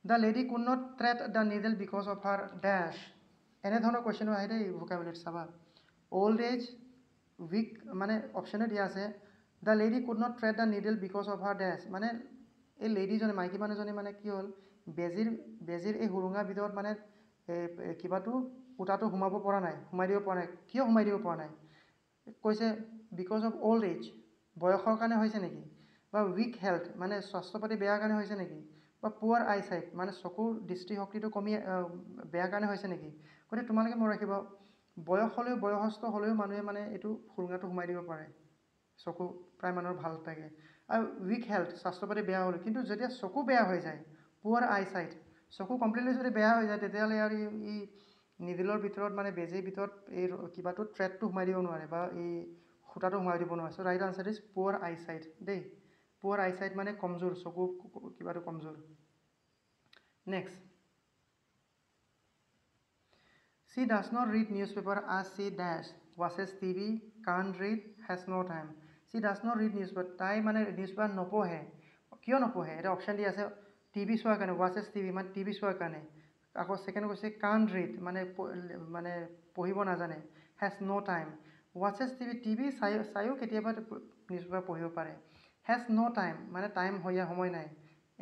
the lady could not thread the needle because of her dash, এনেধৰণৰ কুৱেশ্যনো আহে দেই ভোকাবুলাৰীত চাবা। অল্ড এজ, উইক, মানে অপশ্যনে দিয়া আছে। The lady could not thread the needle because of her dash, মানে এই লেডিজনী, মাইকী মানুহজনী মানে কি হ'ল, বেজীৰ এই সুৰুঙাৰ ভিতৰত মানে এই কিবাটো সূতাটো সোমাব পৰা নাই, সোমাই দিব পৰা নাই। কিয় সোমাই দিব পৰা নাই কৈছে? Because of old age, বয়সৰ কাৰণে হৈছে নেকি, বা উইক হেল্থ মানে স্বাস্থ্য পাতি বেয়া কাৰণে হৈছে নেকি, বা পুৱাৰ আই চাইট মানে চকুৰ দৃষ্টিশক্তিটো কমি বেয়া কাৰণে হৈছে নেকি। গতিকে তোমালোকে মনত ৰাখিব, বয়স হ'লেও, বয়সস্থ হ'লেও মানুহে মানে এইটো সুৰুঙাটো সোমাই দিব পাৰে, চকু প্ৰায় মানুহৰ ভাল থাকে। আৰু উইক হেল্থ, স্বাস্থ্য পাতি বেয়া হ'লেও, কিন্তু যেতিয়া চকু বেয়া হৈ যায়, পুৱাৰ আই চাইট, চকু কমপ্লিটলি যদি বেয়া হৈ যায়, তেতিয়াহ'লে আৰু ই নিডিলৰ ভিতৰত মানে বেজীৰ ভিতৰত এই কিবাটো থ্ৰেডটো সোমাই দিব নোৱাৰে বা এই সূতাটো সোমাই দিব নোৱাৰে। So right answer is poor eyesight দেই। পুৱাৰ আই চাইট মানে কমজোৰ, চকু কিবাটো কমজোৰ। Next, she does not read newspaper as she dash watches TV, can't read, has no time. She does not read newspaper, তাই মানে নিউজ পেপাৰ নপঢ়ে। কিয় নপঢ়ে? এটা অপশ্যন দি আছে, টিভি চোৱাৰ কাৰণে, ৱাচেছ টিভি মানে টিভি চোৱাৰ কাৰণে। আকৌ ছেকেণ্ড কৈছে কাণ্ট ৰিড মানে মানে পঢ়িব নাজানে, has no time. Watches TV, TV চাই চায়ো কেতিয়াবা নিউজ পেপাৰ পঢ়িব পাৰে। হেজ ন' টাইম মানে টাইম হৈ সময় নাই,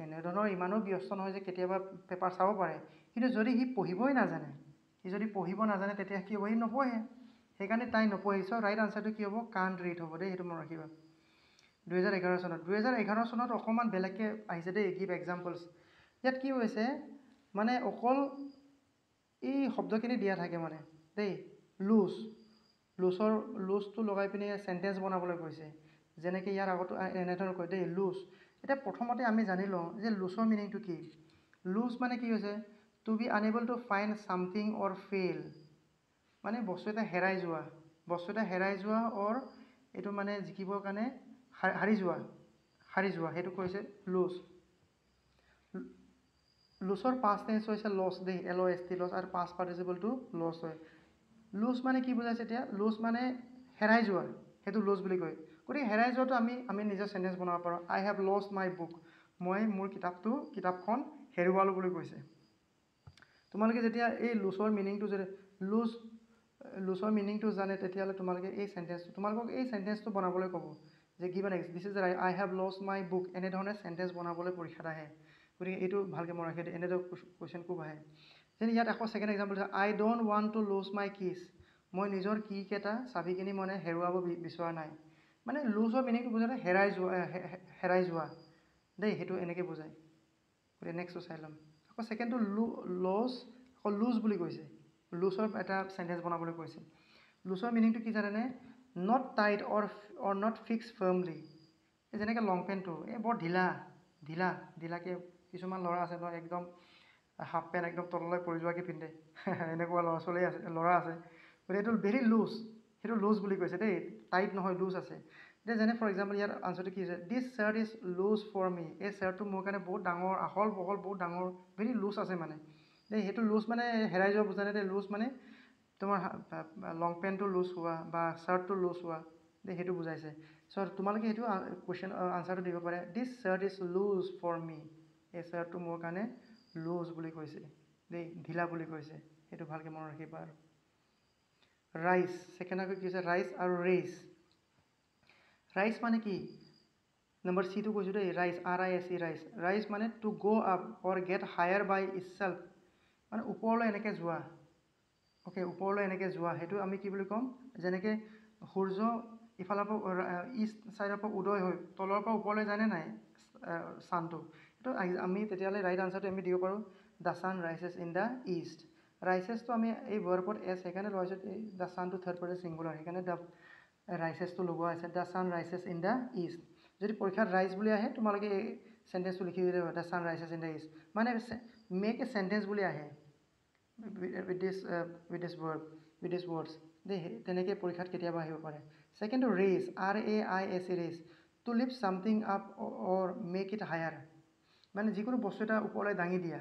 এনেধৰণৰ ইমানো ব্যস্ত নহয় যে কেতিয়াবা পেপাৰ চাব পাৰে। কিন্তু যদি সি পঢ়িবই নাজানে, সি যদি পঢ়িব নাজানে তেতিয়া কি হ'ব? সি নপঢ়ে, সেইকাৰণে তাই নপঢ়ে। চ' ৰাইট আনচাৰটো কি হ'ব? কাণ্ট ৰিড হ'ব দেই, সেইটো মনত ৰাখিবা। 2011 চনত, 2011 চনত অকণমান বেলেগকৈ আহিছে দেই, গিভ এক্সাম্পলছ। ইয়াত কি হৈছে মানে অকল এই শব্দখিনি দিয়া থাকে মানে দেই, লুজ, লুজৰ লুজটো লগাই পিনে চেণ্টেঞ্চ বনাবলৈ কৈছে, যেনেকৈ ইয়াৰ আগতো এনেধৰণৰ কয় দেই, লুজ। এতিয়া প্ৰথমতে আমি জানি লওঁ যে লুজৰ মিনিংটো কি। লুজ মানে কি হৈছে? To be unable to find something or fail, মানে বস্তু এটা হেৰাই যোৱা, বস্তু এটা হেৰাই যোৱা অৰ এইটো মানে জিকিবৰ কাৰণে হাৰি যোৱা, হাৰি যোৱা, সেইটো কৈছে লুজ। লুজৰ পাষ্ট টেন্স হৈছে লছ দেই, L O S T lost, আৰু পাষ্ট পাৰ্টিচিপলটো লছ হয়। লুজ মানে কি বুজাইছে এতিয়া? লুজ মানে হেৰাই যোৱা, সেইটো লুজ বুলি কয়। গতিকে হেৰাই যোৱাটো আমি নিজৰ চেণ্টেঞ্চ বনাব পাৰোঁ, I have lost my book, মই মোৰ কিতাপখন হেৰুৱালোঁ বুলি কৈছে। তোমালোকে যেতিয়া এই লুজৰ মিনিংটো যদি লুজৰ মিনিংটো জানে, তেতিয়াহ'লে তোমালোকে এই চেণ্টেঞ্চটো, তোমালোকক এই চেণ্টেঞ্চটো বনাবলৈ ক'ব যে give an this is I have lost my book, এনেধৰণে চেণ্টেঞ্চ বনাবলৈ পৰীক্ষাত আহে। গতিকে এইটো ভালকৈ মনত ৰাখি, এনেদৰে কুৱেশ্যন খুব আহে। যেনে ইয়াত আকৌ ছেকেণ্ড এক্সাম্পল দিছে, I don't want to lose my keys, মই নিজৰ কীকেইটা চাবিখিনি মানে হেৰুৱাব বিচৰা নাই। মানে লুজৰ মিনিংটো বুজালে হেৰাই যোৱা, হেৰাই যোৱা দেই, সেইটো এনেকৈ বুজায়। গতিকে নেক্সটটো চাই ল'ম। আকৌ ছেকেণ্ডটো লছ, আকৌ লুজ বুলি কৈছে, লুজৰ এটা চেণ্টেঞ্চ বনাবলৈ কৈছে। লুজৰ মিনিংটো কি জানেনে? Not tight or not fix firmly. এই যেনেকৈ লং পেণ্টটো এই বৰ ঢিলা ঢিলা ঢিলাকৈ কিছুমান ল'ৰা আছে ন, একদম হাফ পেণ্ট একদম তললৈ পৰি যোৱাকৈ পিন্ধে, এনেকুৱা ল'ৰা ছোৱালী আছে, ল'ৰা আছে। গতিকে এইটো ভেৰি লুজ, সেইটো লুজ বুলি কৈছে দেই, টাইট নহয়, লুজ আছে। এতিয়া যেনে ফৰ এক্সাম্পল ইয়াৰ আনচাৰটো কি হৈছে, this shirt is loose for me, এই শ্বাৰ্টটো মোৰ কাৰণে বহুত ডাঙৰ, আহল বহল, বহুত ডাঙৰ, ভেৰি লুজ আছে মানে দেই। সেইটো লুজ মানে হেৰাই যোৱা বুজা নাই দেই, লুজ মানে তোমাৰ লং পেণ্টটো লুজ হোৱা বা শ্বাৰ্টটো লুজ হোৱা দেই, সেইটো বুজাইছে। চ' তোমালোকে সেইটো কুৱেশ্যন আনচাৰটো দিব পাৰে, this shirt is loose for me, এই শ্বাৰ্টটো মোৰ কাৰণে লুজ বুলি কৈছে দেই, ঢিলা বুলি কৈছে, সেইটো ভালকৈ মনত ৰাখিবা। আৰু ৰাইচ, ছেকেণ্ড আকৌ কি হৈছে, ৰাইচ আৰু ৰেইচ। ৰাইচ মানে কি? নম্বৰ চিটো কৈছোঁ দেই, rise, R I S E, rise. Rise মানে to go up or get higher by itself, মানে ওপৰলৈ এনেকৈ যোৱা। অ'কে, ওপৰলৈ এনেকৈ যোৱা, সেইটো আমি কি বুলি ক'ম? যেনেকৈ সূৰ্য ইফালৰ পৰা ইষ্ট ছাইডৰ পৰা উদয় হৈ তলৰ পৰা ওপৰলৈ যায়নে নাই ছানটো, সেইটো আমি তেতিয়াহ'লে ৰাইট আনচাৰটো আমি দিব পাৰোঁ, the sun rises in the east. ৰাইচেছটো আমি এই ভাৰ্বত এছ সেইকাৰণে লোৱা হৈছে, এই the ছানটো থাৰ্ড পাৰ্চন ছিংগুলাৰ, সেইকাৰণে the ৰাইচেছটো লগোৱা হৈছে, the sun rises in the east. যদি পৰীক্ষাত ৰাইজ বুলি আহে তোমালোকে এই চেণ্টেঞ্চটো লিখি দিলে the sun rises in the east, মানে মেক এ চেণ্টেঞ্চ বুলি আহে with this verb, with this words দেই, তেনেকৈ পৰীক্ষাত কেতিয়াবা আহিব পাৰে। ছেকেণ্ডটো raise, R A I S E, raise, to lift something up or make it higher, মানে যিকোনো বস্তু এটা ওপৰলৈ দাঙি দিয়া,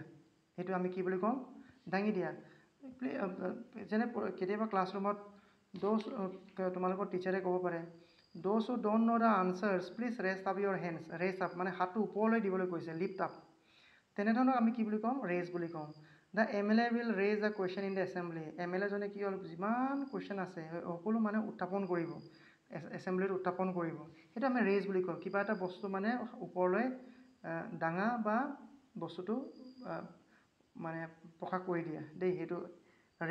সেইটো আমি কি বুলি কওঁ? দাঙি দিয়া। যেনে কেতিয়াবা ক্লাছৰুমত দ'জ, তোমালোকৰ টিচাৰে ক'ব পাৰে, those who don't know the answers please raise up your hands, raise up মানে হাতটো ওপৰলৈ দিবলৈ কৈছে, লিফ্ট আপ, তেনেধৰণৰ আমি কি বুলি ক'ম? ৰেজ বুলি ক'ম। The M L A will raise the question in the assembly, M L এজনে কি হ'ল, যিমান কুৱেশ্যন আছে সকলো মানে উত্থাপন কৰিব, এছেম্বলিত উত্থাপন কৰিব, সেইটো আমি ৰেজ বুলি কওঁ। কিবা এটা বস্তু মানে ওপৰলৈ দাঙা বা বস্তুটো মানে প্ৰকাশ কৰি দিয়া দেই, সেইটো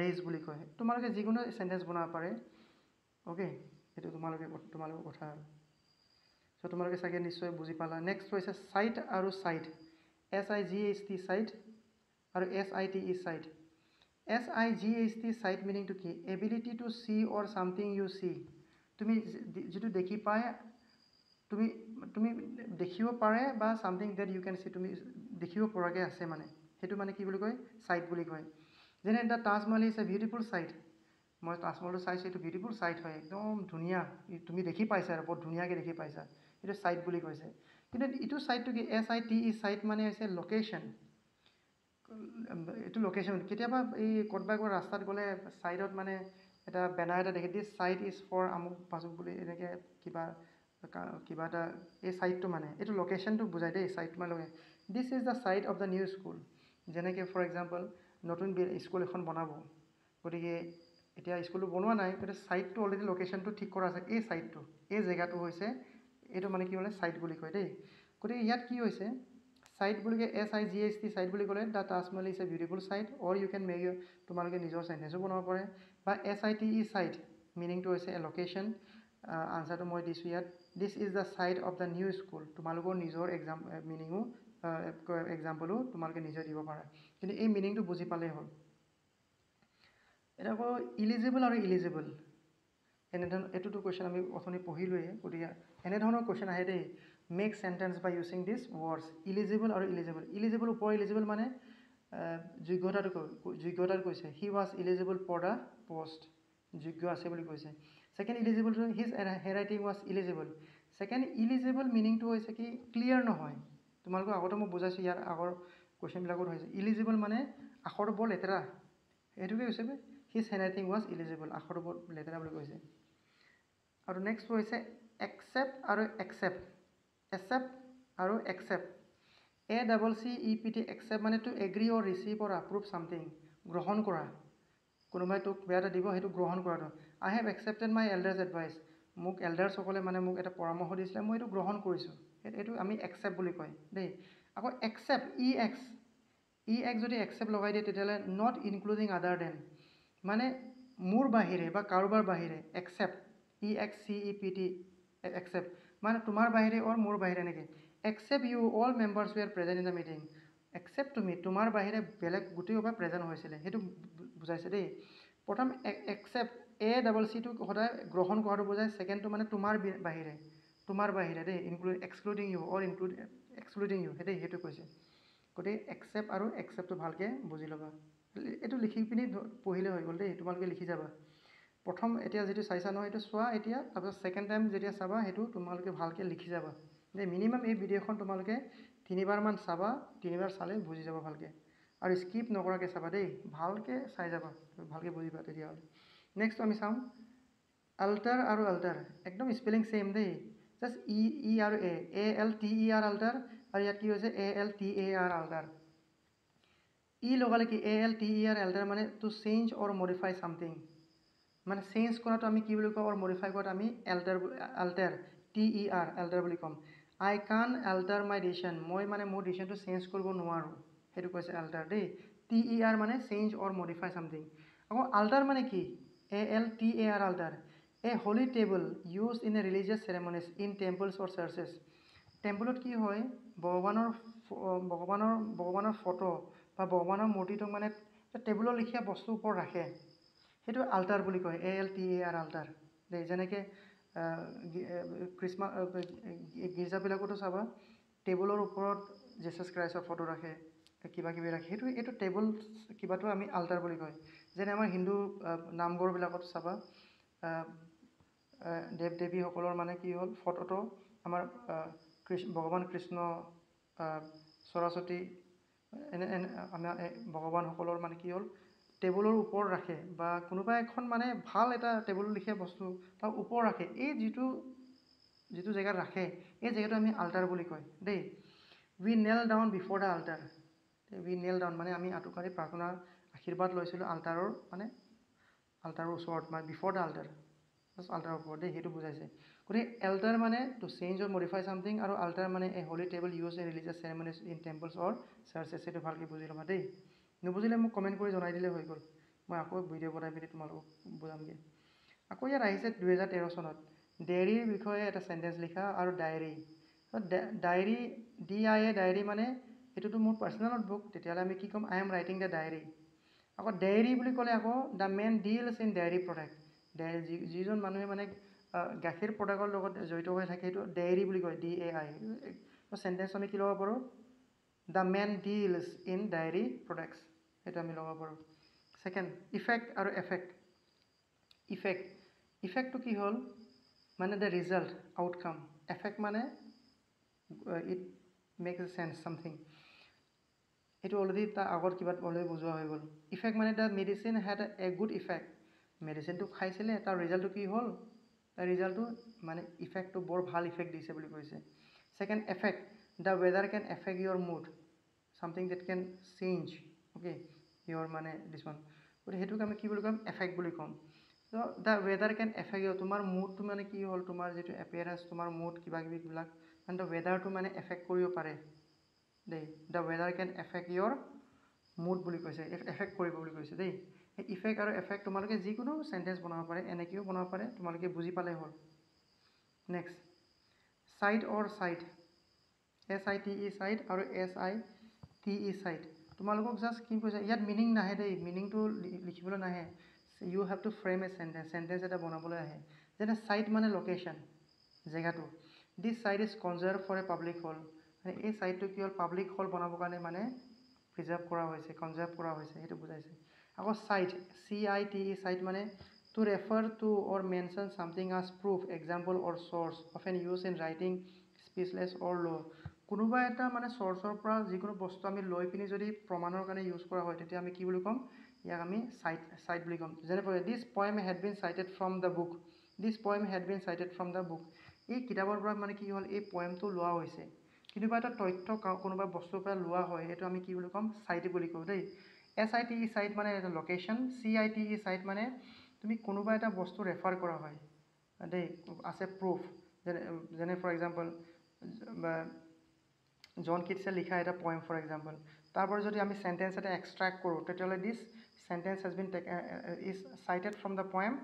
ৰেজ বুলি কয়। তোমালোকে যিকোনো চেণ্টেঞ্চ বনাব পাৰে, অ'কে, সেইটো তোমালোকৰ কথা আৰু। চ' তোমালোকে চাগে নিশ্চয় বুজি পালা। নেক্সট হৈছে চাইট আৰু sight, S I G H T sight আৰু S I T E site. S I G H T sight মিনিংটো কি? Ability to see or something you see, তুমি যিটো দেখি পায়, তুমি তুমি দেখিব পাৰে বা something that you can see, তুমি দেখিব পৰাকৈ আছে মানে, সেইটো মানে কি বুলি কয়? চাইট বুলি কয়। যেনে the Taj Mahal is a beautiful sight, মই তাজমহলটো চাইছোঁ, এইটো বিউটিফুল চাইট হয়, একদম ধুনীয়া, তুমি দেখি পাইছা আৰু বৰ ধুনীয়াকৈ দেখি পাইছা, সেইটো চাইট বুলি কৈছে। কিন্তু এইটো চাইটটো কি? S I T E site মানে হৈছে লোকেশ্যন, এইটো লোকেশ্যন। কেতিয়াবা এই ক'ৰবাত ক'ৰবাত ৰাস্তাত গ'লে ছাইডত মানে এটা বেনাৰ এটা দেখি, দিছ চাইট is for আমুক বাজুক বুলি এনেকৈ কিবা কিবা এটা, এই চাইটটো মানে এইটো লোকেশ্যনটো বুজায় দেই, চাইট মানে this is the site of the new school. যেনেকৈ ফৰ এক্সাম্পল নতুন স্কুল এখন বনাব, গতিকে এতিয়া স্কুলটো বনোৱা নাই, গতিকে চাইটটো অলৰেডি লোকেশ্যনটো ঠিক কৰা আছে, এই চাইটটো, এই জেগাটো হৈছে, এইটো মানে কি ক'লে চাইট বুলি কয় দেই। গতিকে ইয়াত কি হৈছে, চাইট বুলি কয়, S I G H T sight বুলি ক'লে the Taj Mahal is a beautiful sight or you can make your, তোমালোকে নিজৰ চেণ্টেঞ্চো বনাব পাৰে। বা S I T E site মিনিংটো হৈছে এ লোকেশ্যন, আনচাৰটো মই দিছোঁ ইয়াত, this is the site of the new school. তোমালোকৰ নিজৰ এক্সাম মিনিঙো এক্সাম্পলো তোমালোকে নিজে দিব পাৰা, কিন্তু এই মিনিংটো বুজি পালেই হ'ল। এতিয়া আকৌ ইলিজিবল আৰু ইলিজিবল, এনেধৰণৰ এইটোতো কুৱেশ্যন আমি অথনি পঢ়িলোৱেই, গতিকে এনেধৰণৰ কুৱেশ্যন আহে দেই। Make sentence by using this words, eligible আৰু ইলিজিবল। ইলিজিবল ওপৰ ইলিজিবল মানে যোগ্যতাটো যোগ্যতাটো কৈছে, he was eligible for the post, যোগ্য আছে বুলি কৈছে। ছেকেণ্ড ইলিজিবলটো his handwriting was illegible. Second illegible মিনিংটো হৈছে কি, ক্লিয়াৰ নহয়। তোমালোকক আগতে মই বুজাইছোঁ, ইয়াৰ আগৰ কুৱেশ্যনবিলাকত হৈছে ইলিজিবল মানে আখৰটো বৰ লেতেৰা, সেইটোকে কৈছে, his handwriting was illegible, আখৰটো বৰ লেতেৰা বুলি কৈছে। আৰু নেক্সট হৈছে একচেপ্ট আৰু একচেপ্ট, একচেপ্ট আৰু accept, A double C E P T, accept মানে to agree or receive or approve something, গ্ৰহণ কৰা, কোনোবাই তোক বেয়া এটা দিব সেইটো গ্ৰহণ কৰাটো। I have accepted my elders advice, মোক এল্ডাৰ্ছসকলে মানে মোক এটা পৰামৰ্শ দিছিলে, মই এইটো গ্ৰহণ কৰিছোঁ, এইটো আমি একচেপ্ট বুলি কয় দেই। আকৌ accept, E X, E X যদি একচেপ্ট লগাই দিয়ে তেতিয়াহ'লে not including আদাৰ দেন, মানে মোৰ বাহিৰে বা কাৰোবাৰ বাহিৰে। Except, E X C E P T, except মানে তোমাৰ বাহিৰে অৰ মোৰ বাহিৰে এনেকৈ। Except you all members were present in the meeting, except তুমি, তোমাৰ বাহিৰে বেলেগ গোটেই সোপা প্ৰেজেণ্ট হৈছিলে, সেইটো বুজাইছে দেই। প্ৰথম একচেপ্ট এ ডাবল চিটো সদায় গ্ৰহণ কৰাটো বুজায়, ছেকেণ্ডটো মানে তোমাৰ বাহিৰে, তোমাৰ বাহিৰে দেই, include excluding you or include excluding you, দেই সেইটো কৈছে। গতিকে একচেপ্ট আৰু একচেপ্টটো ভালকৈ বুজি ল'বা, এইটো লিখি পিনি পঢ়িলে হৈ গ'ল দেই, তোমালোকে লিখি যাবা। প্ৰথম এতিয়া যিটো চাইছা নহয় এইটো চোৱা এতিয়া, তাৰপিছত ছেকেণ্ড টাইম যেতিয়া চাবা সেইটো তোমালোকে ভালকৈ লিখি যাবা দেই। মিনিমাম এই ভিডিঅ'খন তোমালোকে তিনিবাৰমান চাবা, তিনিবাৰ চালে বুজি যাব ভালকৈ, আৰু স্কিপ নকৰাকৈ চাবা দেই, ভালকৈ চাই যাবা, ভালকৈ বুজিবা তেতিয়াহ'লে। নেক্সট আমি চাম আল্টাৰ আৰু আল্টাৰ, একদম স্পেলিং ছেইম দেই, জাষ্ট ই ই আৰু A, A L T E R alter, আৰু ইয়াত কি হৈছে A L T A R alter. E লগালে কি A L T E R alter মানে to change or modify something, মানে চেঞ্জ কৰাটো আমি কি বুলি কওঁ, অৰ মডিফাই কৰাটো আমি alter, alter T E R alter বুলি ক'ম। I can alter my decision, মই মানে মোৰ ডিচিশ্যনটো চেঞ্জ কৰিব নোৱাৰোঁ, সেইটো কৈছে এল্টাৰ দেই। টি ই আৰ মানে চেঞ্জ অৰ মডিফাই ছামথিং। আকৌ আল্টাৰ মানে কি, A L T A R altar, a holy table use in a religious ceremonies in temples or churches. টেম্পলত কি হয়, ভগৱানৰ ভগৱানৰ ভগৱানৰ ফটো বা ভগৱানৰ মূৰ্তিটোক মানে টেবুলৰ লেখীয়া বস্তুৰ ওপৰত ৰাখে, সেইটো আল্টাৰ বুলি কয়, A L T A R altar দেই। যেনেকৈ খ্ৰীষ্টমাছ গীৰ্জাবিলাকতো চাবা টেবুলৰ ওপৰত জেচাছ ক্ৰাইষ্টৰ ফটো ৰাখে, কিবা কিবি ৰাখে, সেইটো এইটো টেবুল কিবাটো আমি আল্টাৰ বুলি কয়। যেনে আমাৰ হিন্দু নামঘৰবিলাকত চাবা দেৱ দেৱীসকলৰ মানে কি হ'ল ফটোটো আমাৰ ভগৱান কৃষ্ণ, সৰস্বতী, এনে এনে আমাৰ ভগৱানসকলৰ মানে কি হ'ল টেবুলৰ ওপৰত ৰাখে, বা কোনোবা এখন মানে ভাল এটা টেবুল লিখীয়া বস্তু তাৰ ওপৰত ৰাখে, এই যিটো যিটো জেগাত ৰাখে এই জেগাটো আমি আল্টাৰ বুলি কয় দেই। We knelt down before the altar, we knelt down মানে আমি আঁঠুকাঢ়ি প্ৰাৰ্থনা আশীৰ্বাদ লৈছিলোঁ আল্টাৰৰ, মানে আল্টাৰৰ ওচৰত, মানে বিফৰ the alter, জাষ্ট আল্টাৰৰ ওপৰত দেই, সেইটো বুজাইছে। গতিকে এল্টাৰ মানে to change or modify something, আৰু আল্টাৰ মানে a holy table use in religious ceremonies in temples or churches, সেইটো ভালকৈ বুজি ল'বা দেই। নুবুজিলে মোক কমেণ্ট কৰি জনাই দিলে হৈ গ'ল, মই আকৌ ভিডিঅ' বনাই পিনি তোমালোকক বুজামগৈ। আকৌ ইয়াত আহিছে 2013 চনত ডেইৰীৰ বিষয়ে এটা চেণ্টেঞ্চ লিখা, আৰু diary, diary D I A diary মানে এইটোতো মোৰ পাৰ্চনেল নোটবুক, তেতিয়াহ'লে আমি কি ক'ম, I am writing the diary. আকৌ ডেইৰী বুলি ক'লে আকৌ the man deals in dairy product, dairy যিজন মানুহে মানে গাখীৰ প্ৰডাক্টৰ লগত জড়িত হৈ থাকে সেইটো ডেইৰী বুলি কয়, ডি এ I. Sentence আমি কি ল'ব পাৰোঁ, the man deals in dairy products, সেইটো আমি ল'ব পাৰোঁ। ছেকেণ্ড ইফেক্ট আৰু এফেক্ট। ইফেক্ট, ইফেক্টটো কি হ'ল মানে the result, outcome. Effect মানে it makes a sense something, এইটো অলৰেডি তাৰ আগত কিবাত অলৰেডি বুজোৱা হৈ গ'ল। ইফেক্ট মানে the medicine had a good effect, মেডিচিনটো খাইছিলে তাৰ ৰিজাল্টটো কি হ'ল, তাৰ ৰিজাল্টটো মানে ইফেক্টটো বৰ ভাল ইফেক্ট দিছে বুলি কৈছে। Second effect, the weather can affect your mood, something that can change okay your মানে দিছ ওৱান, গতিকে সেইটোক আমি কি বুলি ক'ম, এফেক্ট বুলি ক'ম। ত' the weather can affect your, তোমাৰ মুডটো মানে কি হ'ল, তোমাৰ যিটো এপিয়াৰেঞ্চ, তোমাৰ মুড কিবা কিবিবিলাক মানে the ৱেডাৰটো মানে এফেক্ট কৰিব পাৰে দেই। The weather can affect your mood বুলি কৈছে, এফেক্ট কৰিব বুলি কৈছে দেই। সেই ইফেক্ট আৰু এফেক্ট তোমালোকে যিকোনো চেণ্টেঞ্চ বনাব পাৰে, এনেকৈও বনাব পাৰে, তোমালোকে বুজি পালে হ'ল। Next cite or cite, S I T E cite আৰু S I T E cite, তোমালোকক জাষ্ট কি কৈছে ইয়াত মিনিং নাহে দেই, মিনিংটো লিখিবলৈ নাহে, you have to frame a sentence, sentence এটা বনাবলৈ আহে। যেনে চাইট মানে লোকেশ্যন, জেগাটো, this site is conserve for a public hall, মানে এই চাইটটো কি হ'ল পাব্লিক হল বনাবৰ কাৰণে মানে প্ৰিজাৰ্ভ কৰা হৈছে, কনজাৰ্ভ কৰা হৈছে, সেইটো বুজাইছে। আকৌ cite, C I T E cite মানে to refer to or mention something as proof, example or source, often use in writing, speeches or law. কোনোবা এটা মানে চ'ৰ্চৰ পৰা যিকোনো বস্তু আমি লৈ পিনি যদি প্ৰমাণৰ কাৰণে ইউজ কৰা হয় তেতিয়া আমি কি বুলি ক'ম, ইয়াক আমি চাইট বুলি ক'ম। যেনে this poem had been cited from the book, this poem had been cited from the book, এই কিতাপৰ পৰা মানে কি হ'ল এই পয়েমটো লোৱা হৈছে। কোনোবা এটা তথ্য কোনোবা বস্তুৰ পৰা লোৱা হয়, এইটো আমি কি বুলি ক'ম, চাইট বুলি কওঁ দেই। S I T E cite মানে এটা location, C I T E cite মানে তুমি কোনোবা এটা বস্তু ৰেফাৰ কৰা হয়, দেই, আছে প্ৰুফ, যেনে ফৰ এক্সাম্পল জন কিটছে লিখা এটা পয়েম ফৰ এক্সাম্পল, তাৰ পৰা যদি আমি চেণ্টেঞ্চ এটা এক্সট্ৰেক্ট কৰোঁ, তেতিয়াহ'লে this sentence has been is cited from the poem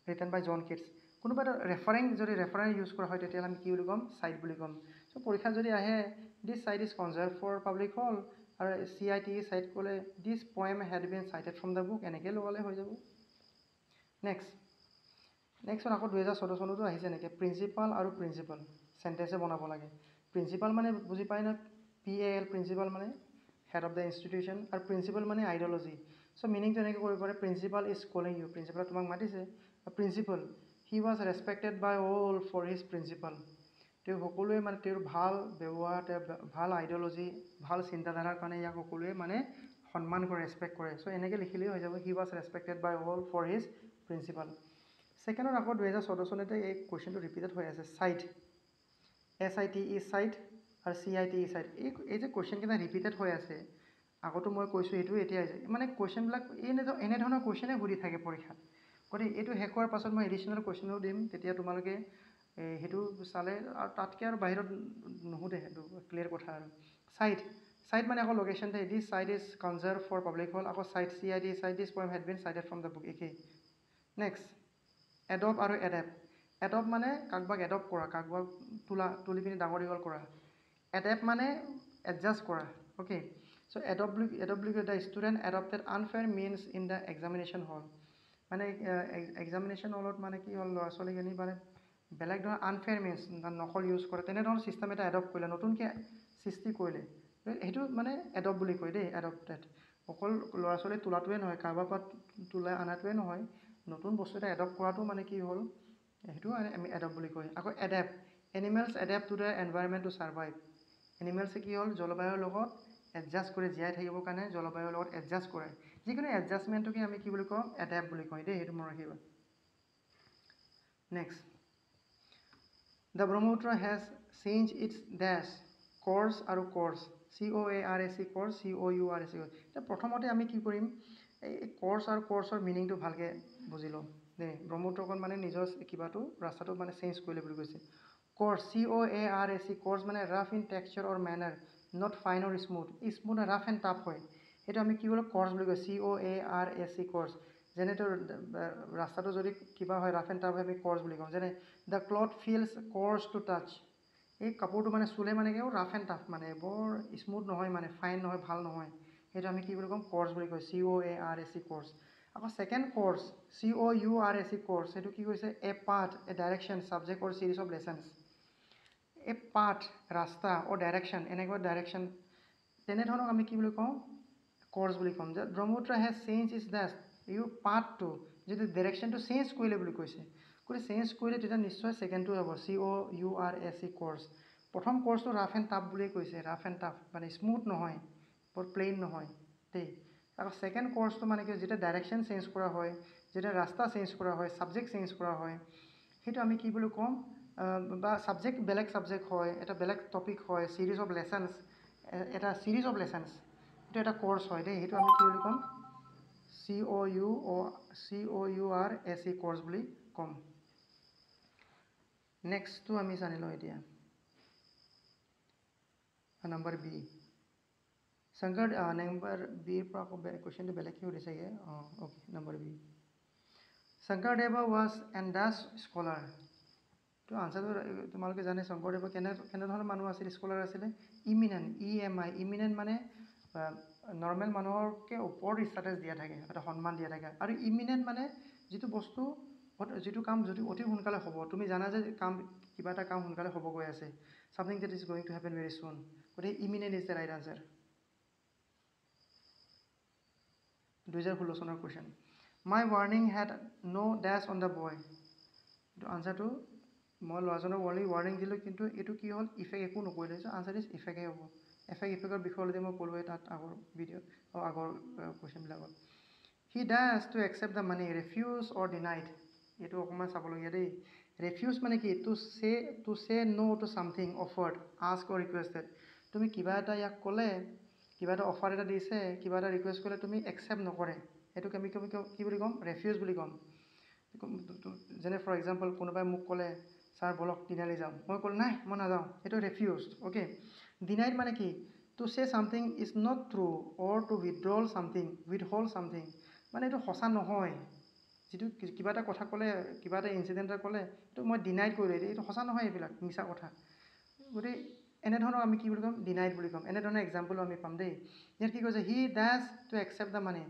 written by John Keats. কোনোবা এটা ৰেফাৰিং, যদি ৰেফাৰেঞ্চ ইউজ কৰা হয়, তেতিয়াহ'লে আমি কি বুলি ক'ম? চাইট বুলি ক'ম। চ' পৰীক্ষাত যদি আহে this cite is conserve for public hall আৰু চি I T চাইট ক'লে this poem had been cited from the book, এনেকৈ লগালে হৈ যাব। নেক্সট আকৌ 2014 চনতো আহিছে এনেকৈ প্ৰিন্সিপাল আৰু প্ৰিন্সিপাল চেণ্টেঞ্চে বনাব লাগে। প্ৰিন্সিপাল মানে বুজি পায় নহয়, পি এ এল প্ৰিন্সিপাল মানে হেড অফ the institution, আৰু প্ৰিন্সিপাল মানে আইডিঅ'লজি। চ' মিনিংটো এনেকৈ কৰিব পাৰে, প্ৰিন্সিপাল is calling U, প্ৰিন্সিপালে তোমাক মাতিছে। Principal, he was respected by all for his principal, তেওঁ সকলোৱে মানে তেওঁৰ ভাল ব্যৱহাৰ, তেওঁৰ ভাল আইডিঅ'লজি, ভাল চিন্তাধাৰাৰ কাৰণে ইয়াক সকলোৱে মানে সন্মান কৰে, ৰেচপেক্ট কৰে। চ' এনেকৈ লিখিলেই হৈ যাব, he was respected by all for his principal. ছেকেণ্ডত আকৌ 2014 চনতে এই কুৱেশ্যনটো ৰিপিটেড হৈ আছে, cite, S I T E cite আৰু C I T E cite. এই যে কুৱেশ্যনকেইটা ৰিপিটেড হৈ আছে, আগতো মই কৈছোঁ, সেইটো এতিয়া আহিছে, মানে কুৱেশ্যনবিলাক এনেধৰণৰ কুৱেশ্যনে সুধি থাকে পৰীক্ষাত। গতিকে এইটো শেষ হোৱাৰ পাছত মই এডিশ্যনেল কুৱেশ্যনো দিম, তেতিয়া তোমালোকে সেইটো চালে আৰু তাতকৈ আৰু বাহিৰত নুসুধে, সেইটো ক্লিয়াৰ কথা। আৰু চাইট, চাইট মানে আকৌ location, this cite is conserve for public hall, আকৌ cite C I T cite, this poem had been cited from the book, একেই। নেক্সট এডপ আৰু এডেপ্ট। এডপ মানে কাকবাক এডপ্ট কৰা, কাকবাক তোলা, তুলি পিনি ডাঙৰ দীঘল কৰা। এডেপ্ট মানে এডজাষ্ট কৰা। অ'কে, চ' এডপ্ট বুলি, এডপ্ট বুলি the student adopted unfair means in the examination hall, মানে এক্সামিনেশ্যন হলত মানে কি হ'ল, ল'ৰা ছোৱালীখিনি মানে বেলেগ ধৰণৰ আনফেয়াৰ মিনছ, নকল ইউজ কৰে, তেনেধৰণৰ ছিষ্টেম এটা এডপ্ট কৰিলে, নতুনকৈ সৃষ্টি কৰিলে, সেইটো মানে এডপ্ট বুলি কয় দেই। এডপ্টেড অকল ল'ৰা ছোৱালী তোলাটোৱে নহয়, কাৰোবাৰ পৰা তোলাই অনাটোৱে নহয়, নতুন বস্তু এটা এডপ্ট কৰাটো মানে কি হ'ল, সেইটো আমি এডপ্ট বুলি কয়। আকৌ adapt, animals adapt to the environment to survive, এনিমেলছে কি হ'ল, জলবায়ুৰ লগত এডজাষ্ট কৰি জীয়াই থাকিবৰ কাৰণে জলবায়ুৰ লগত এডজাষ্ট কৰে, যিকোনো এডজাষ্টমেণ্টটোকে আমি কি বুলি কওঁ, এডেপ্ট বুলি কওঁ দেই, সেইটো মনত ৰাখিবা। Next, the Brahmaputra has change its dash course আৰু course, C O A R S E course, C O U R S E. এতিয়া প্ৰথমতে আমি কি কৰিম, এই কৰ্চ আৰু কৰ্চৰ মিনিংটো ভালকৈ বুজি ল'ম দেই। ব্ৰহ্মপুত্ৰখন মানে নিজৰ কিবাটো ৰাস্তাটো মানে চেঞ্জ কৰিলে বুলি কৈছে। Coarse, C O A R S E coarse মানে rough in texture or manner, not fine or smooth, smooth rough and tough হয়, সেইটো আমি কি বোলো কৰ্চ বুলি কয়, C O A R S E coarse. যেনে তোৰ ৰাস্তাটো যদি কিবা হয় ৰাফ এণ্ড টাফ হয়, আমি কৰ্চ বুলি কওঁ। যেনে the cloth feels coarse to touch, এই কাপোৰটো মানে চুলে মানে কি ৰাফ এণ্ড টাফ, মানে বৰ স্মুথ নহয়, মানে ফাইন নহয়, ভাল নহয়, সেইটো আমি কি বুলি ক'ম, কৰ্চ বুলি কয়, C O A R S E course. আকৌ second course, C O U R S E course, সেইটো কি কৈছে, a path, a direction, subject or series of lessons. A path, ৰাস্তা অৰ ডাইৰেকশ্যন, এনেকুৱা ডাইৰেকশ্যন, তেনেধৰণক আমি কি বুলি কওঁ, কৰ্চ বুলি ক'ম। যে Brahmaputra has change its dash, you পাথটো যিটো ডাইৰেকশ্যনটো চেঞ্জ কৰিলে বুলি কৈছে, গতিকে চেঞ্জ কৰিলে তেতিয়া নিশ্চয় ছেকেণ্ডটো হ'ব, C O U R S E course. প্ৰথম কৰ্চটো ৰাফ এণ্ড টাফ বুলিয়ে কৈছে, ৰাফ এণ্ড টাফ মানে স্মুথ নহয়, বৰ প্লেইন নহয় দেই। আকৌ ছেকেণ্ড কৰ্চটো মানে কি, যেতিয়া ডাইৰেকশ্যন চেঞ্জ কৰা হয়, যেতিয়া ৰাস্তা চেঞ্জ কৰা হয়, ছাবজেক্ট চেঞ্জ কৰা হয়, সেইটো আমি কি বুলি ক'ম, বা ছাবজেক্ট বেলেগ ছাবজেক্ট হয়, এটা বেলেগ টপিক হয়, ছিৰিজ অফ লেচনছ, এটা ছিৰিজ অফ লেচনছ, সেইটো এটা কৰ্চ হয় দেই, সেইটো আমি কি বুলি ক'ম, C O U O C O U R S E course বুলি ক'ম। নেক্সটটো আমি জানি লওঁ এতিয়া, নাম্বাৰ বি, শংকৰ, নাম্বাৰ বিৰ পৰা আকৌ কুৱেশ্যনটো বেলেগকৈ সুধিছেগৈ। অঁ, okay, number B, Sankaradeva was an dash scholar. তো আনচাৰটো তোমালোকে জানে, শংকৰদেৱ কেনেধৰণৰ মানুহ আছিল, স্কলাৰ আছিলে, eminent, E M I, eminent মানে নৰ্মেল মানুহতকৈ ওপৰত ষ্টেটাছ দিয়া থাকে, এটা সন্মান দিয়া থাকে। আৰু ইমিনেণ্ট মানে যিটো বস্তু, যিটো কাম যদি অতি সোনকালে হ'ব, তুমি জানা যে কাম কিবা এটা কাম সোনকালে হ'ব গৈ আছে, something that is going to happen very soon, গতিকে eminent is the right answer. 2016 চনৰ question, my warning had no dash on the boy. এইটো আনচাৰটো মই ল'ৰাজনক ৱাৰ্ণিং দিলোঁ, কিন্তু এইটো কি হ'ল, ইফেক্ট একো নকৰিলে, চ' আনচাৰ is ইফেক্টে হ'ব। ইফেক্টৰ বিষয়ে অলৰেডি মই ক'লোৱে তাত আগৰ ভিডিঅ'ত, আগৰ কুৱেশ্যনবিলাকত। He dash to accept the money, refuse or denied, এইটো অকণমান চাবলগীয়া দেই। ৰেফিউজ মানে কি, to say no to something offered, ask or requested. তুমি কিবা এটা ইয়াক ক'লে, কিবা এটা অফাৰ এটা দিছে, কিবা এটা ৰিকুৱেষ্ট কৰিলে তুমি একচেপ্ট নকৰে, সেইটোক আমি কি বুলি ক'ম, ৰেফিউজ বুলি ক'ম। যেনে ফৰ এক্সাম্পল কোনোবাই মোক ক'লে ছাৰ বলক তিনিআলি যাওঁ, মই ক'লোঁ নাই মই নাযাওঁ, সেইটো ৰেফিউজ। অ'কে, ডিনাইড মানে কি? To say something is not true or to withdrawal something, withhold something, মানে এইটো সঁচা নহয়। যিটো কিবা এটা কথা ক'লে, কিবা এটা ইনচিডেণ্ট এটা ক'লে, এইটো মই ডিনাইড কৰিলোঁ, এইটো সঁচা নহয়, এইবিলাক মিছা কথা। গতিকে এনেধৰণৰ আমি কি বুলি ক'ম? ডিনাইড বুলি ক'ম। এনেধৰণৰ এক্সাম্পলো আমি পাম দেই। ইয়াত কি কৈছে? He dash to accept the money,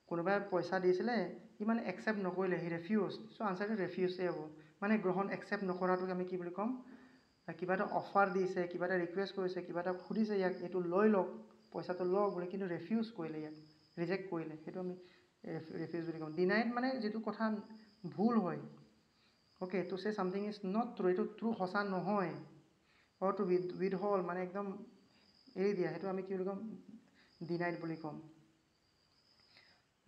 কোনোবাই পইচা দিছিলে সি মানে একচেপ্ট নকৰিলে, সি ৰেফিউজ। চ' আনচাৰটো ৰেফিউজেই হ'ব, মানে গ্ৰহণ একচেপ্ট নকৰাটোক আমি কি বুলি ক'ম? কিবা এটা অফাৰ দিছে, কিবা এটা ৰিকুৱেষ্ট কৰিছে, কিবা এটা সুধিছে ইয়াক এইটো লৈ লওক, পইচাটো লওক বুলি, কিন্তু ৰেফিউজ কৰিলে, ইয়াক ৰিজেক্ট কৰিলে, সেইটো আমি ৰেফিউজ বুলি ক'ম। ডিনাইড মানে যিটো কথা ভুল হয়। Okay, to say something is not true, এইটো ট্ৰু সঁচা নহয়, অৰ টু উইথ হল মানে একদম এৰি দিয়া, সেইটো আমি কি বুলি ক'ম? ডিনাইড বুলি ক'ম।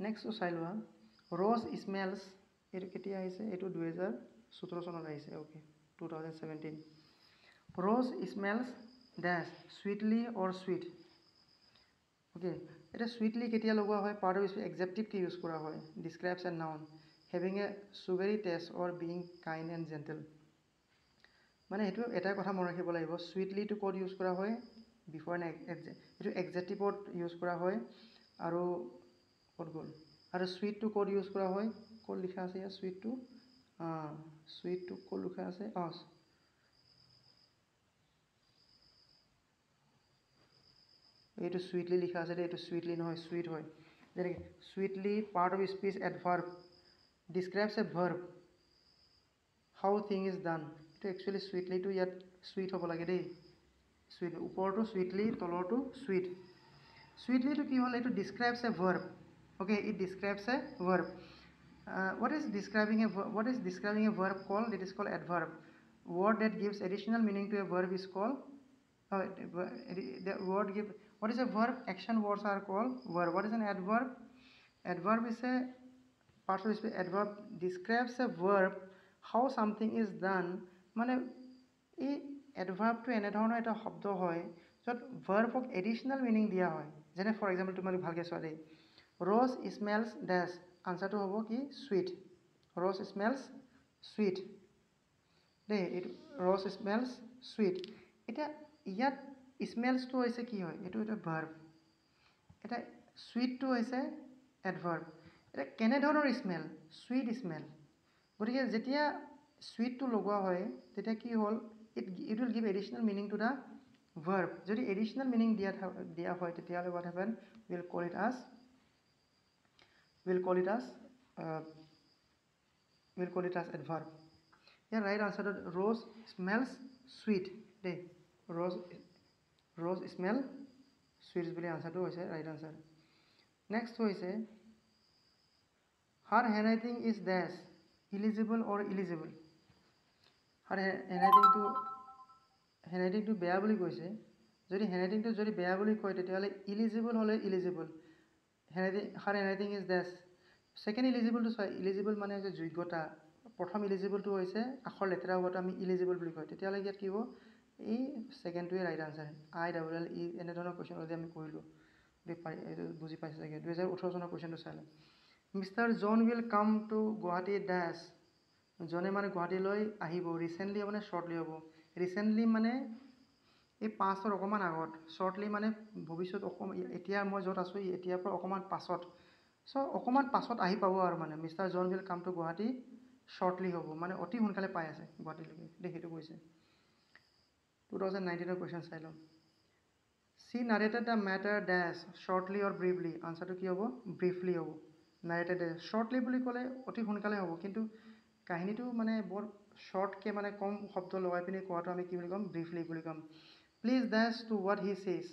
নেক্সটটো চাই লোৱা, ৰ'জ স্মেলছ, এইটো কেতিয়া আহিছে? এইটো 2017 চনত আহিছে। Okay, 2017। Rose smells dash sweetly or sweet. Okay, এতিয়া চুইটলি কেতিয়া লগোৱা হয়? পাৰ্ট অফ স্পীচ এডজেক্টিভকে ইউজ কৰা হয়, describes a noun having a sugary taste or being kind and gentle. মানে সেইটো এটাই কথা মনত ৰাখিব লাগিব, চুইটলিটো ক'ত ইউজ কৰা হয়? বিফৰ এন এইটো এডজেক্টিভত ইউজ কৰা হয়। আৰু ক'ত গ'ল? আৰু চুইটটো ক'ত ইউজ কৰা হয়? ক'ত লিখা আছে ইয়াত চুইটটো? চুইটটো ক'ত লিখা আছে? অঁ, এইটো চুইটলি লিখা আছে দেই, এইটো চুইটলি নহয় চুইট হয়। যেনেকৈ sweetly part of speech adverb describes a verb how thing is done. এইটো একচুৱেলি চুইটলিটো ইয়াত চুইট হ'ব লাগে দেই, চুইট ওপৰটো চুইটলি, তলৰটো চুইট। চুইটলিটো কি হ'ল? এইটো describes a verb. Okay, it describes a verb. What is describing a what is describing a verb called? It is called adverb. Word that gives additional meaning to a verb is called the word give. What is a verb? Action words are called verb. What is an adverb? Adverb is a part of speech. Adverb describes a verb how something is done. মানে এই এডভাৰ্বটো এনেধৰণৰ এটা শব্দ হয় য'ত ভাৰ্বক এডিশ্যনেল মিনিং দিয়া হয়। যেনে ফৰ এক্সাম্পল তোমালোক ভালকৈ চোৱা দেই, ৰ'জ স্মেলছ ডেছ, আনচাৰটো হ'ব কি? চুইট। ৰ'জ স্মেলছ চুইট দেই, এইটো ৰ'জ স্মেলছ চুইট। এতিয়া ইয়াত স্মেলছটো হৈছে কি হয়? এইটো এটা ভাৰ্ব। এটা চুইটটো হৈছে এডভাৰ্ব। এতিয়া কেনেধৰণৰ স্মেল? Sweet smell. গতিকে যেতিয়া চুইটটো লগোৱা হয় তেতিয়া কি হ'ল? It will give additional meaning to the verb. যদি এডিশ্যনেল মিনিং দিয়া হয় তেতিয়াহ'লে what happen? Will call it as, will call it as will call it as adverb. Year right আনচাৰটো rose smells sweet দেই, ৰ'জ স্মেল চুইটছ বুলি আনচাৰটো হৈছে ৰাইট আনচাৰ। নেক্সট হৈছে her handwriting is dash illegible or eligible. Her হেণ্ডৰাইটিংটো বেয়া বুলি কৈছে, যদি হেণ্ডৰাইটিংটো যদি বেয়া বুলি কয় তেতিয়াহ'লে ইলিজিবল হ'লে eligible. Handwriting, her handwriting is dash. Second ইলিজিবলটো চোৱা, ইলিজিবল মানে হৈছে যোগ্যতা। প্ৰথম ইলিজিবলটো হৈছে আখৰ লেতেৰা হোৱাটো আমি ইলিজিবল বুলি কয়। তেতিয়াহ'লে ইয়াত কি হ'ব? এই ছেকেণ্ডটোৱে right answer. I double L E এনেধৰণৰ কুৱেশ্যন অলৰেডি আমি কৰিলোঁ, এইটো বুজি পাইছে চাগে। 2018 চনৰ কুৱেশ্যনটো চাই লওঁ। Mister John will come to Guwahati dash. জনে মানে গুৱাহাটীলৈ আহিব, ৰিচেণ্টলি হ'ব নে শ্বৰ্টলি হ'ব? ৰিচেণ্টলি মানে এই পাঁচৰ অকণমান আগত, শ্বৰ্টলি মানে ভৱিষ্যত অকণমান, এতিয়া মই য'ত আছোঁ এতিয়াৰ পৰা অকণমান পাছত। চ' অকণমান পাছত আহি পাব আৰু মানে mister John will come to Guwahati shortly হ'ব, মানে অতি সোনকালে পাই আছে গুৱাহাটীলৈকে দেই, সেইটো কৈছে। 2019ৰ কুৱেশ্যন চাই ল'ম। She narrated the matter dash shortly or briefly. আনচাৰটো কি হ'ব? ব্ৰিফলি হ'ব। নাৰেটেড শ্বৰ্টলি বুলি ক'লে অতি সোনকালে হ'ব, কিন্তু কাহিনীটো মানে বৰ শ্বৰ্টকৈ মানে কম শব্দ লগাই পিনি কোৱাটো আমি কি বুলি ক'ম? ব্ৰিফলি বুলি ক'ম। Please dash to what he says.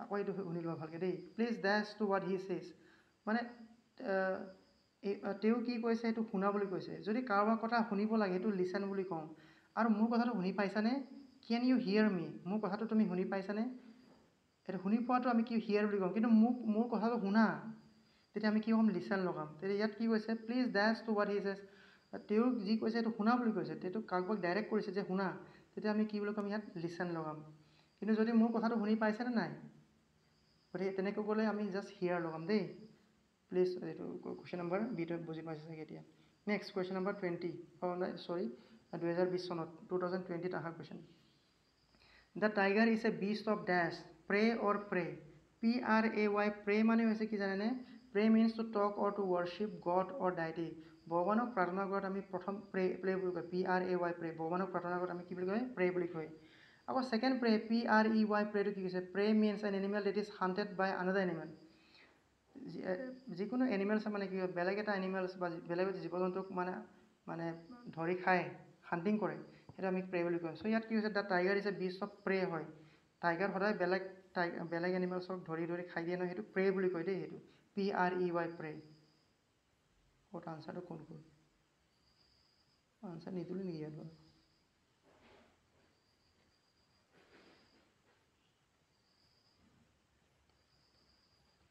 আকৌ এইটো শুনি লোৱা ভালকৈ দেই। Please dash to what he says মানে তেওঁ কি কৈছে সেইটো শুনা বুলি কৈছে। যদি কাৰোবাৰ কথা শুনিব লাগে সেইটো লিচেন বুলি কওঁ। আৰু মোৰ কথাটো শুনি পাইছানে? Can you hear me? মোৰ কথাটো তুমি শুনি পাইছানে? এইটো শুনি পোৱাটো আমি কি হিয়াৰ বুলি কওঁ। কিন্তু মোক মোৰ কথাটো শুনা, তেতিয়া আমি কি ক'ম? লিচেন লগাম। তেতিয়া ইয়াত কি কৈছে? Please dash to what he says, তেওঁ যি কৈছে সেইটো শুনা বুলি কৈছে, সেইটো কাৰোবাক ডাইৰেক্ট কৰিছে যে শুনা, তেতিয়া আমি কি বুলি ক'ম? ইয়াত লিচেন লগাম। কিন্তু যদি মোৰ কথাটো শুনি পাইছেনে নাই, গতিকে তেনেকৈ ক'লে আমি জাষ্ট হিয়াৰ লগাম দেই। প্লিজ এইটো কুৱেশ্যন নম্বৰ বিটো বুজি পাইছে চাগে এতিয়া। নেক্সট কুৱেশ্যন নম্বৰ 20, চৰি, 2020 চনত, 2020ত অহা question. The tiger is a beast of dash, prey or prey. P R A Y, pray মানে হৈছে কি জানেনে? Pray means to talk or to worship God or deity. ভগৱানক প্ৰাৰ্থনা কৰাত আমি প্ৰথম প্ৰে প্ৰে বুলি কয়, P R A Y pray. ভগৱানক প্ৰাৰ্থনা কৰাত আমি কি বুলি কয়? প্ৰে বুলি কয়। আকৌ second prey, P R E Y, প্ৰেটো কি কৈছে? Prey means an animal that is hunted by another animal. যিকোনো এনিমেলছ মানে কি হয়, বেলেগ এটা এনিমেলছ বা বেলেগ জীৱ জন্তুক মানে মানে ধৰি খায়, হাণ্টিং কৰে, সেইটো আমি প্ৰে বুলি কওঁ। চ' ইয়াত কি হৈছে? The tiger is a beast of prey হয়। টাইগাৰ সদায় বেলেগ এনিমেলছক ধৰি ধৰি খাই দিয়ে নহয়, সেইটো প্ৰে বুলি কয় দেই, সেইটো P R E Y prey. ক'ত আনচাৰটো কোন কোন আনচাৰ নিদিলোঁ নেকি ইয়াত বাৰু?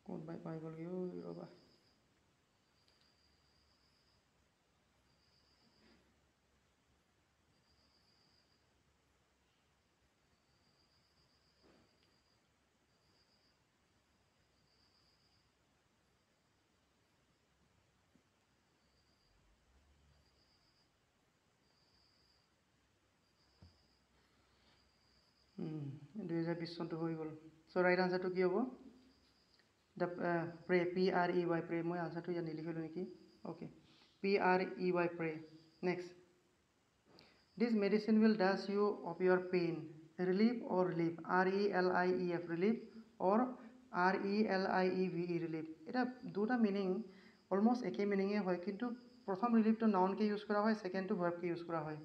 কোনোবাই পাই গ'লগৈ, ঐ ৰ'বা। 2020 চনটো হৈ গ'ল। চ' ৰাইট আনচাৰটো কি হ'ব? The prey, P R E Y prey. মই আনচাৰটো ইয়াত নিলিখিলোঁ নেকি? Okay, P R E Y prey. Next, this medicine will dash you of your pain, relief or relief, R E L I E F relief or R E L I E V E relieve. এতিয়া দুটা মিনিং অলমষ্ট একে মিনিঙেই হয়, কিন্তু প্ৰথম ৰিলিফটো নাউনকৈ ইউজ কৰা হয়, ছেকেণ্ডটো ভাৰ্বকৈ ইউজ কৰা হয়।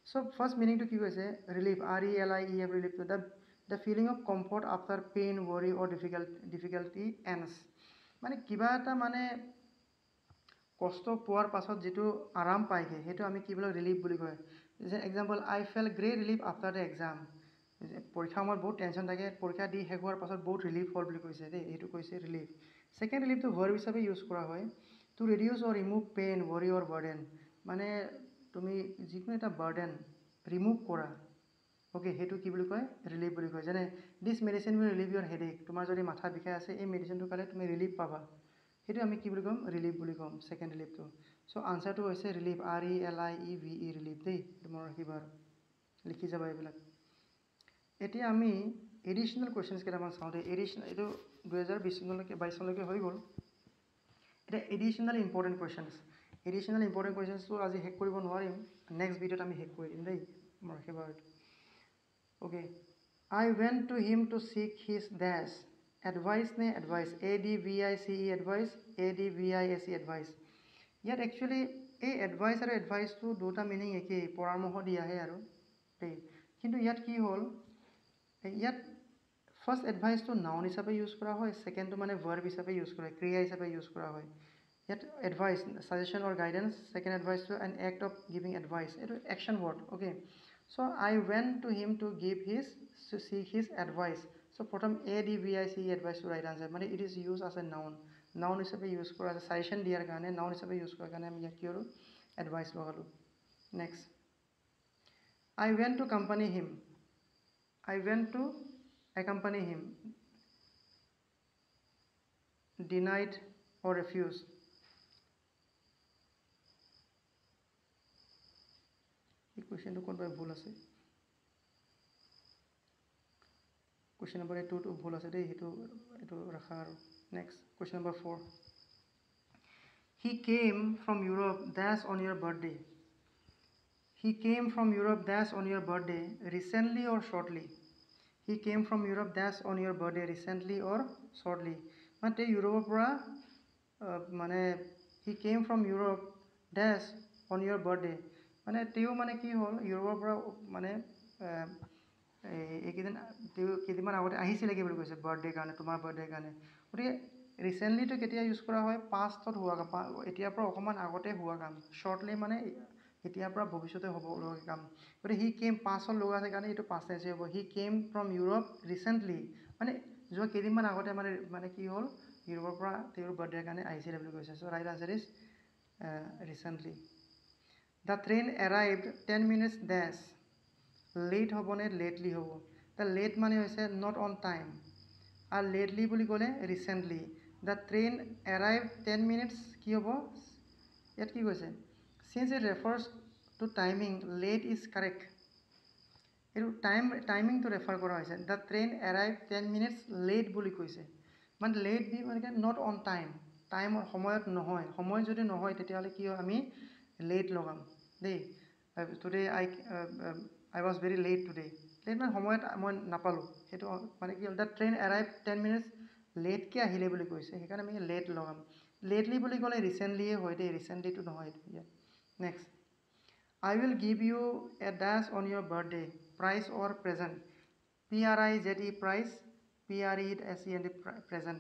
চ' ফাৰ্ষ্ট মিনিংটো কি কৈছে? Relief, R E L I E F ৰিলিফটো the feeling of comfort after pain, worry or difficulty ends. মানে কিবা এটা মানে কষ্ট পোৱাৰ পাছত যিটো আৰাম পায়গৈ, সেইটো আমি কি বুলি ৰিলিফ বুলি কয়। যে example, I felt great relief after the exam. পৰীক্ষা সময়ত বহুত টেনশ্যন থাকে, পৰীক্ষা দি শেষ হোৱাৰ পাছত বহুত ৰিলিফ হ'ল বুলি কৈছে দেই, সেইটো কৈছে ৰিলিফ। ছেকেণ্ড ৰিলিফটো ভাৰ্ব হিচাপে ইউজ কৰা হয়, two reduce or remove pain, worry or burden. মানে তুমি যিকোনো এটা বাৰ্ডেন ৰিমুভ কৰা, অ'কে, সেইটো কি বুলি কয়? ৰিলিফ বুলি কয়। যেনে this medicine will relieve your headache. তোমাৰ যদি মাথা বিষাই আছে, এই মেডিচিনটো খালে তুমি ৰিলিফ পাবা, সেইটো আমি কি বুলি ক'ম? ৰিলিফ বুলি ক'ম, ছেকেণ্ড ৰিলিফটো। চ' আনচাৰটো হৈছে relief, R E L I E V E relief দেই, এইটো মনত ৰাখিবা আৰু লিখি যাবা এইবিলাক। এতিয়া আমি এডিশ্যনেল কুৱেশ্যনছ কেইটামান চাওঁ দেই। এডিশ্যনেল এইটো 2020 চনলৈকে, 22 চনলৈকে হৈ গ'ল। এতিয়া additional important questions, additional important কুৱেশ্যনছটো আজি শেষ কৰিব নোৱাৰিম, নেক্সট ভিডিঅ'ত আমি শেষ কৰি দিম দেই, মনত ৰাখিবা আৰু। Okay, I went to him to seek his dash, advice নে advice, A D V I C E advice, A D V I S E advice. ইয়াত একচুৱেলি এই এডভাইচ আৰু এডভাইচটো দুটা মিনিং একেই, পৰামৰ্শ দিয়াহে আৰু দেই। কিন্তু ইয়াত কি হ'ল, ইয়াত ফাৰ্ষ্ট এডভাইচটো নাউন হিচাপে ইউজ কৰা হয়, ছেকেণ্ডটো মানে ভাৰ্ব হিচাপে ইউজ কৰা হয়, ক্ৰিয়া হিচাপে ইউজ কৰা হয়। ইয়াত advice, suggestion or guidance, second এডভাইচটো an act of giving advice, এইটো action word. Okay, so I went to him to give his, to seek his advice. So প্ৰথম A D V I C এডভাইচটো right answer, মানে it is use as a noun, noun হিচাপে ইউজ কৰা আছে, ছাজেশ্যন দিয়াৰ কাৰণে, নাউন হিচাপে ইউজ কৰাৰ কাৰণে আমি ইয়াত কি কৰোঁ? এডভাইচ লগালোঁ। Next, I went to company him, I went to accompany him, denied or refuse. এই কুৱেশ্যনটো কোনোবাই ভুল আছে, কুৱেশ্যন নম্বৰ এইটোতো ভুল আছে দেই, সেইটো এইটো ৰাখা আৰু। Next question number 4, he came from Europe dash on your birthday. He came from Europe dash on your birthday recently or shortly. He came from Europe dash on your birthday recently or shortly. মানে তেওঁ ইউৰোপৰ পৰা, মানে he came from Europe dash on your birthday, মানে তেওঁ মানে কি হ'ল, ইউৰোপৰ পৰা মানে এইকেইদিন তেওঁ কেইদিনমান আগতে আহিছিলে কি বুলি কৈছে, বাৰ্থডেৰ কাৰণে, তোমাৰ বাৰ্থডেৰ কাৰণে। গতিকে ৰিচেণ্টলিটো কেতিয়া ইউজ কৰা হয়? পাষ্টত হোৱা কাম, এতিয়াৰ পৰা অকণমান আগতে হোৱা কাম। শ্বৰ্টলি মানে এতিয়াৰ পৰা ভৱিষ্যতে হ'ব লগা কাম। গতিকে হি কেম পাষ্টত লগা আছে কাৰণে এইটো পাষ্ট টেন্সে হ'ব। He came from Europe recently, মানে যোৱা কেইদিনমান আগতে মানে মানে কি হ'ল, ইউৰোপৰ পৰা তেওঁৰ বাৰ্থডেৰ কাৰণে আহিছিলে বুলি কৈছে। So right answer is recently. The train arrived 10 minutes dash, late হ'বনে লেটলি হ'ব? The late মানে হৈছে not on time, আৰু লেটলি বুলি ক'লে recently. The train arrive 10 minutes কি হ'ব? ইয়াত কি কৈছে? Since it refers to timing, late is correct. এইটো টাইমিংটো ৰেফাৰ কৰা হৈছে। The train arrive 10 minutes late বুলি কৈছে, মানে লেট বি মানে not on time, টাইমৰ সময়ত নহয়। সময় যদি নহয় তেতিয়াহ'লে কি হয়, আমি লেট লগাম দেই। Today I was very late today. Late মানে সময়ত মই নাপালোঁ, সেইটো মানে কি হ'ল, the train arrive 10 minutes লেটকৈ আহিলে বুলি কৈছে, সেইকাৰণে আমি লেট লগাম। লেটলি বুলি ক'লে ৰিচেণ্টলিয়ে হয় দেই, ৰিচেণ্টলিটো নহয় এইটো ইয়াত। Next, I will give you a dash on your birthday, prize or present. P R I Z E prize, P R E S E N D present.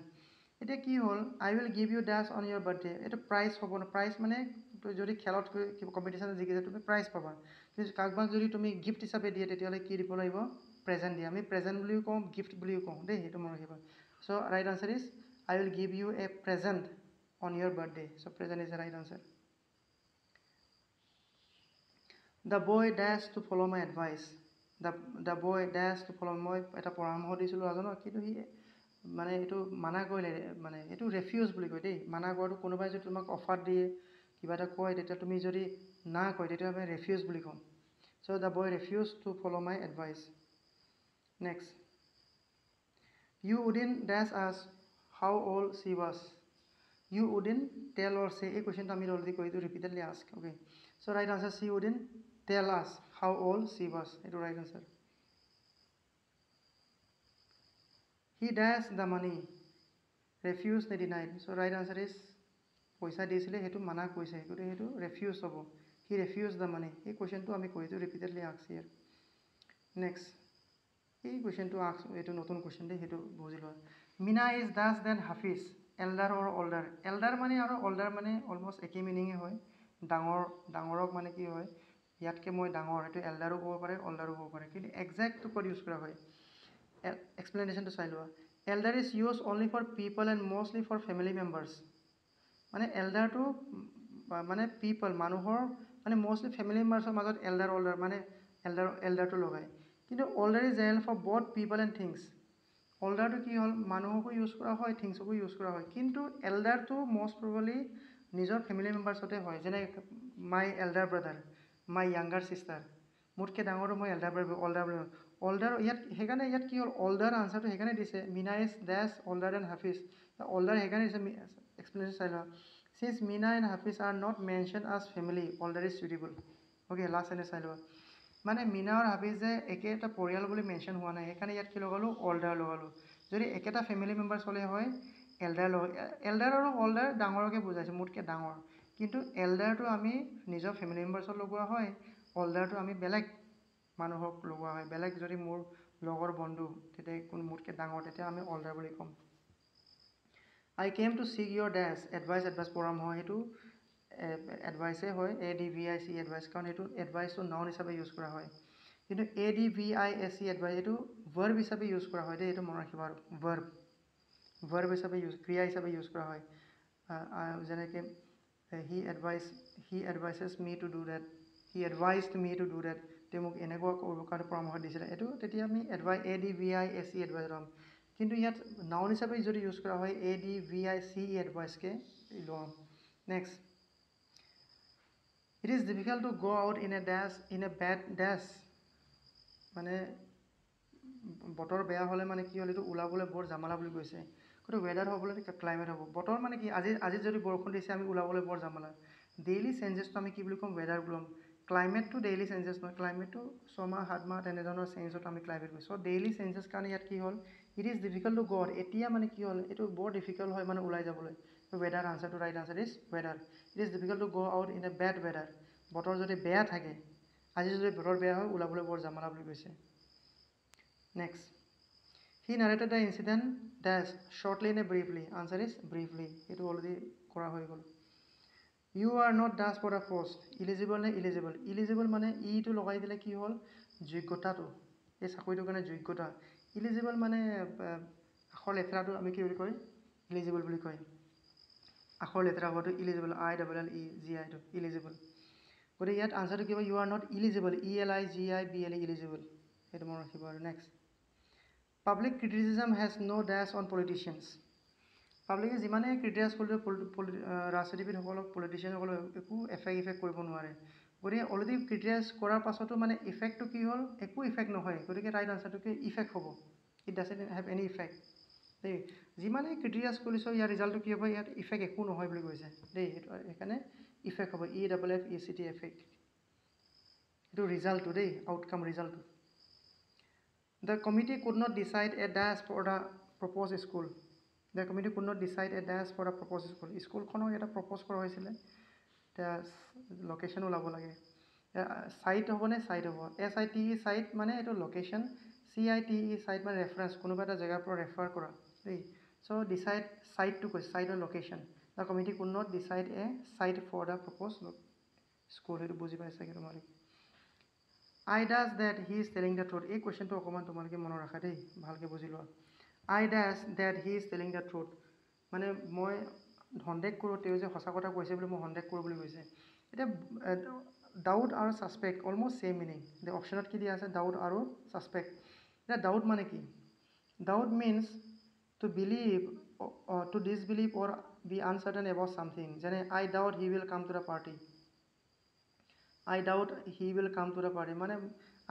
এতিয়া কি হ'ল, I will give you dash on your birthday, এইটো প্ৰাইজ হ'ব ন। প্ৰাইজ মানে যদি খেলত কম্পিটিশ্যনত জিকিছে তুমি প্ৰাইজ পাবা, কিন্তু কাৰোবাক যদি তুমি গিফ্ট হিচাপে দিয়ে তেতিয়াহ'লে কি দিব লাগিব, প্ৰেজেণ্ট দিয়ে। আমি প্ৰেজেণ্ট বুলিও কওঁ, গিফ্ট বুলিও কওঁ দেই, সেইটো মনত ৰাখিবা। So right answer is I will give you a present on your birthday. So present is the right answer. The boy dash to follow my advice. The boy dash to follow, মই এটা পৰামৰ্শ দিছিলোঁ এজনক, কিন্তু সি মানে এইটো মানা কৰিলে, মানে এইটো ৰেফিউজ বুলি কয় দেই। মানা কৰাটো, কোনোবাই যদি তোমাক অফাৰ দিয়ে কিবা এটা কয়, তেতিয়া তুমি যদি না কয় তেতিয়া আমি ৰেফিউজ বুলি ক'ম। So the boy refuse to follow my advice. Next, you wouldn't dash us how old she was. You wouldn't tell or say, এই কুৱেশ্যনটো আমি অলৰেডি কৰি দিওঁ, repeatedly ask. Okay, so right answer, she wouldn't tell us how old she was, এইটো right answer. He dash the money, refuse নে denied. So' right answer is পইচা দিছিলে সেইটো মানা কৰিছে, গতিকে সেইটো ৰেফিউজ হ'ব। হি ৰেফিউজ the money, এই কুৱেশ্যনটো আমি কৰি দিওঁ, ৰিপিটেডলি আস্ক ইয়াৰ। নেক্সট, এই কুৱেশ্যনটো আস্ক, এইটো নতুন কুৱেশ্যন দেই, সেইটো বুজি লোৱা। Meena is dash than Hafiz, elder or older. Elder মানে আৰু অল্ডাৰ মানে অলমষ্ট একেই মিনিঙে হয়। ডাঙৰ, ডাঙৰক মানে কি হয়, ইয়াতকৈ মই ডাঙৰ, সেইটো এল্ডাৰো ক'ব পাৰে, অল্ডাৰো ক'ব পাৰে, কিন্তু একজেক্টটো ক'ত ইউজ কৰা হয়, এক্সপ্লেনেশ্যনটো চাই লোৱা। Elder is use only for people and mostly for family members. মানে এল্ডাৰটো মানে পিপল, মানুহৰ, মানে মষ্টলি ফেমিলি মেম্বাৰ্ছৰ মাজত এল্ডাৰ অল্ডাৰ মানে এল্ডাৰটো লগায়। কিন্তু older is general for both people and things. অল্ডাৰটো কি হ'ল, মানুহকো ইউজ কৰা হয়, থিংছকো ইউজ কৰা হয়, কিন্তু এল্ডাৰটো মষ্ট প্ৰবেবলি নিজৰ ফেমিলি মেম্বাৰ্ছতে হয়। যেনে my elder brother, my younger sister, মোতকৈ ডাঙৰটো মই এল্ডাৰ ব্ৰাদাৰ, অল্ডাৰ বুলি। অল্ডাৰ ইয়াত সেইকাৰণে ইয়াত কি হ'ল, অল্ডাৰ আনচাৰটো সেইকাৰণে দিছে। Meena is dash older than Hafiz, older সেইকাৰণে দিছে। এক্সপ্লেনেশ্যন চাই লোৱা। Since Meena and Hafiz are not mention as family, older is suitable. Okay, last sentence চাই লোৱা। মানে মীনা আৰু হাফিজে একেটা পৰিয়াল বুলি মেনশ্যন হোৱা নাই, সেইকাৰণে ইয়াত কি লগালোঁ, অল্ডাৰ লগালোঁ। যদি একেটা ফেমিলি মেম্বাৰ্ছ হ'লে হয় এল্ডাৰ লগ, এল্ডাৰ আৰু অল্ডাৰ ডাঙৰকৈ বুজাইছে, মোতকৈ ডাঙৰ, কিন্তু এল্ডাৰটো আমি নিজৰ ফেমিলি মেম্বাৰ্ছত লগোৱা হয়, অল্ডাৰটো আমি বেলেগ মানুহক লগোৱা হয়। বেলেগ যদি মোৰ লগৰ বন্ধু তেতিয়া কোন মোতকৈ ডাঙৰ, তেতিয়া আমি অল্ডাৰ বুলি ক'ম। I came to seek your dash advice, advice পৰামৰ্শ, সেইটো এডভাইচে হয়, A D V I C advice, কাৰণ সেইটো এডভাইচটো নাউন হিচাপে ইউজ কৰা হয়। কিন্তু A D V I S C advice এইটো ভাৰ্ব হিচাপে ইউজ কৰা হয় দেই, এইটো মনত ৰাখিব। আৰু ভাৰ্ব হিচাপে ইউজ, ক্ৰিয়া হিচাপে ইউজ কৰা হয়। যেনেকৈ he advises me to do that, he advised me to do that, তেওঁ মোক এনেকুৱা কৰিবৰ কাৰণে পৰামৰ্শ দিছিলে, এইটো তেতিয়া আমি A D V I S C advice ল'ম। কিন্তু ইয়াত নাউন হিচাপে যদি ইউজ কৰা হয় A D V I C E এডভাইচকৈ ল'ম। Next, it is difficult to go out in a dash, in a bad dash. মানে বতৰ বেয়া হ'লে মানে কি হ'ল, এইটো ওলাবলৈ বৰ জামালা বুলি কৈছে। গতিকে ৱেডাৰ হ'বলৈ ক্লাইমেট হ'ব। বতৰ মানে কি, আজি যদি বৰষুণ দিছে আমি ওলাবলৈ বৰ জামালা। ডেইলি চেঞ্জেছটো আমি কি বুলি ক'ম, ৱেডাৰ বুলি ক'ম। ক্লাইমেটটো ডেইলি চেঞ্জেছ নহয়, ক্লাইমেটটো 6 মাহ 7 মাহ তেনেধৰণৰ চেঞ্জত আমি ক্লাইমেট কওঁ। চ' ডেইলি চেঞ্জেছ কাৰণে ইয়াত কি হ'ল, it is difficult to go out. এতিয়া মানে কি হ'ল, এইটো বৰ ডিফিকাল্ট হয় মানে ওলাই যাবলৈ। ৱেডাৰ আনচাৰটো, right answer is weather. It is difficult to go out in a bad weather. বতৰ যদি বেয়া থাকে, আজি যদি বতৰ বেয়া হয় ওলাবলৈ বৰ জামালা বুলি কৈছে। Next, he narrated the incident dash shortly নে ব্ৰিফলি। আনচাৰ is briefly, এইটো অলৰেডি কৰা হৈ গ'ল। You are not dash for the post, eligible নে ইলিজিবল। ইলিজিবল মানে ইটো লগাই দিলে কি হ'ল, যোগ্যতাটো, এই চাকৰিটোৰ কাৰণে যোগ্যতা। ইলিজিবল মানে আখৰ লেতেৰাটো আমি কি বুলি কয়, ইলিজিবল বুলি কয়। আখৰ লেতেৰা হোৱাটো eligible, I double L E G আইটো ইলিজিবল। গতিকে ইয়াত আনচাৰটো কি হ'ব, you are not eligible, E L I G I B L E eligible, সেইটো মনত ৰাখিব। আৰু next, public criticism has no dash on politicians. পাব্লিকে যিমানেই ক্ৰিটিচাইজ কৰিলেও ৰাজনীতিবিদসকলক, পলিটিচিয়ানসকলক একো ইফেক্ট কৰিব নোৱাৰে। গতিকে অলৰেডি ক্ৰিটিচাইজ কৰাৰ পাছতো মানে ইফেক্টটো কি হ'ল, একো ইফেক্ট নহয়। গতিকে ৰাইট আনচাৰটো কি, ইফেক্ট হ'ব। It doesn't have any effect দেই। যিমানেই ক্ৰিটিচাইজ কৰিছোঁ ইয়াৰ ৰিজাল্টটো কি হ'ব, ইয়াত ইফেক্ট একো নহয় বুলি কৈছে দেই। সেইটো সেইকাৰণে ইফেক্ট হ'ব, E double F E C T, effect. এইটো ৰিজাল্টটো দেই, আউটকাম ৰিজাল্টটো। The committee could not decide a dash for the propose school. The committee could not decide a dash for the propose school. স্কুলখনক এটা প্ৰপ'জ কৰা হৈছিলে, এতিয়া লোকেশ্যন ওলাব লাগে। চাইট হ'বনে, চাইট হ'ব। S I T E cite মানে এইটো location, C I T E cite মানে ৰেফাৰেঞ্চ, কোনোবা এটা জেগাৰ পৰা ৰেফাৰ কৰা দেই। চ' ডিচাইড চাইটটো কৈছে, চাইটৰ location. The committee could not decide a site for the propose school. সেইটো বুজি পাইছাগে তোমালোকে। I dash that he is telling the truth. এই কুৱেশ্যনটো অকণমান তোমালোকে মনত ৰাখা দেই, ভালকৈ বুজি লোৱা। I dash that he is telling the truth মানে মই সন্দেহ কৰোঁ তেওঁ যে সঁচা কথা কৈছে বুলি মই সন্দেহ কৰোঁ বুলি কৈছে। এতিয়া ডাউট আৰু ছাছপেক্ট অলমষ্ট ছেইম মিনিং। এতিয়া অপশ্যনত কি দিয়া আছে, ডাউট আৰু ছাছপেক্ট। এতিয়া ডাউট মানে কি, doubt means to believe, to disbelieve or be uncertain about something. যেনে I doubt he will come to the party, I doubt he will come to the party মানে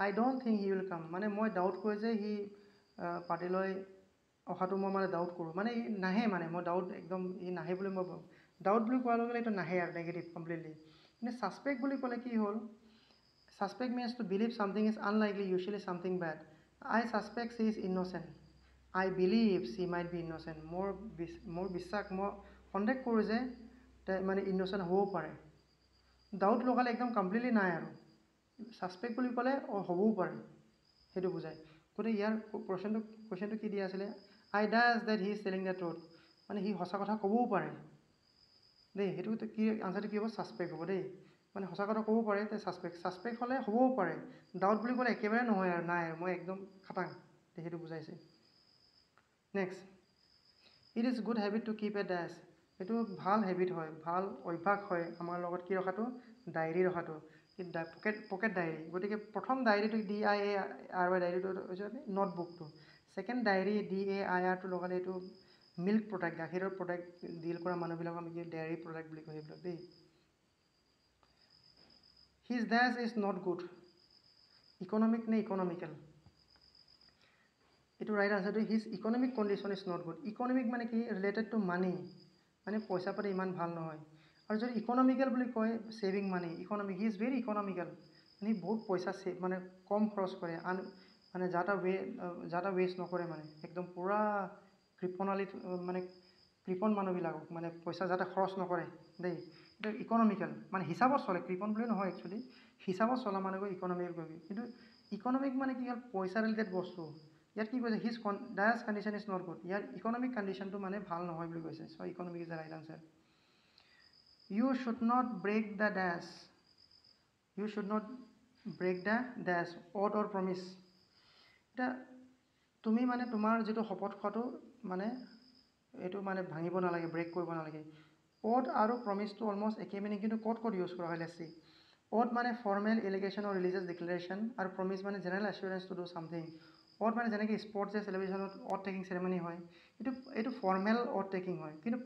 I don't think he will come, মানে মই ডাউট কৰোঁ যে সি পাৰ্টিলৈ অহাটো মই মানে ডাউট কৰোঁ, মানে ই নাহে, মানে মই ডাউট একদম ই নাহে বুলি মই ডাউট বুলি কোৱাৰ লগে লগে এইটো নাহে আৰু নেগেটিভ কমপ্লিটলি। কিন্তু ছাছপেক্ট বুলি ক'লে কি হ'ল, suspect means to believe something is unlikely, usually something bad. I suspect she is innocent, I believe she might be innocent. মোৰ বিশ্বাস, মই সন্দেহ কৰোঁ যে মানে ইন'চেণ্ট হ'বও পাৰে। ডাউট লগালে একদম কমপ্লিটলি নাই আৰু, ছাছপেক্ট বুলি ক'লে হ'বও পাৰে সেইটো বুজায়। গতিকে ইয়াৰ কুৱেশ্যনটো কি দিয়া আছিলে, I dash that he is telling the truth মানে সি সঁচা কথা ক'বও পাৰে দেই। সেইটো কি আনচাৰটো কি হ'ব, ছাছপেক্ট হ'ব দেই। মানে সঁচা কথা ক'ব পাৰে তে ছাছপেক্ট, ছাছপেক্ট হ'লে হ'বও পাৰে, ডাউট বুলি ক'লে একেবাৰে নহয় আৰু নাই আৰু মই একদম খাটাং, সেইটো বুজাইছে। Next, it is good habit to keep a dash. এইটো ভাল হেবিট হয়, ভাল অভ্যাস হয় আমাৰ লগত কি ৰখাটো, ডায়েৰী ৰখাটো, পকেট ডায়েৰী। গতিকে প্ৰথম ডায়েৰীটো D I A R Y ডায়েৰীটো হৈছে নোটবুকটো। Second diary D A I আৰটো লগালে এইটো মিল্ক প্ৰডাক্ট, গাখীৰৰ প্ৰডাক্ট ডিল কৰা মানুহবিলাকক আমি কি ডেয়াৰী প্ৰডাক্ট বুলি কওঁ সেইবিলাক দেই। His dash is not good, economic নে ইকনমিকেল, এইটো right আনচাৰটো his economic condition is not good. Economic মানে কি, ৰিলেটেড টু মানি, মানে পইচা পাতি ইমান ভাল নহয়। আৰু যদি ইকনমিকেল বুলি কয়, saving money, economic, he is very economical মানে বহুত পইচা ছেভ, মানে কম খৰচ কৰে, আন মানে যা তা ৱেষ্ট নকৰে, মানে একদম পূৰা কৃপণালীত, মানে কৃপণ মানুহবিলাকক মানে পইচা যাতে খৰচ নকৰে দেই। এইটো ইকনমিকেল মানে হিচাপত চলে, কৃপণ বুলি নহয় একচুৱেলি, হিচাপত চলা মানুহক ইকনমিকেল কৰিবি। কিন্তু ইকনমিক মানে কি হ'ল, পইচা ৰিলেটেড বস্তু। ইয়াত কি কৈছে, his dash condition is not good, year economic কণ্ডিশ্যনটো মানে ভাল নহয় বুলি কৈছে। So economic is the right answer. You should not break the dash, you should not break the dash oath or promise. এতিয়া তুমি মানে তোমাৰ যিটো শপত খোৱাটো মানে এইটো মানে ভাঙিব নালাগে, ব্ৰেক কৰিব নালাগে। অ'থ আৰু প্ৰমিছটো অলমষ্ট একেই মিনিং, কিন্তু ক'ত ক'ত ইউজ কৰা হয় let's C. Oath মানে formal allegation or religious declaration, আৰু প্ৰমিছ মানে general assurance to do something. Oath মানে যেনেকৈ স্পৰ্টছ ডে চেলিব্ৰেশ্যনত অ'থ টেকিং চেৰেমনি হয়, এইটো ফৰ্মেল অ'থ টেকিং হয়। কিন্তু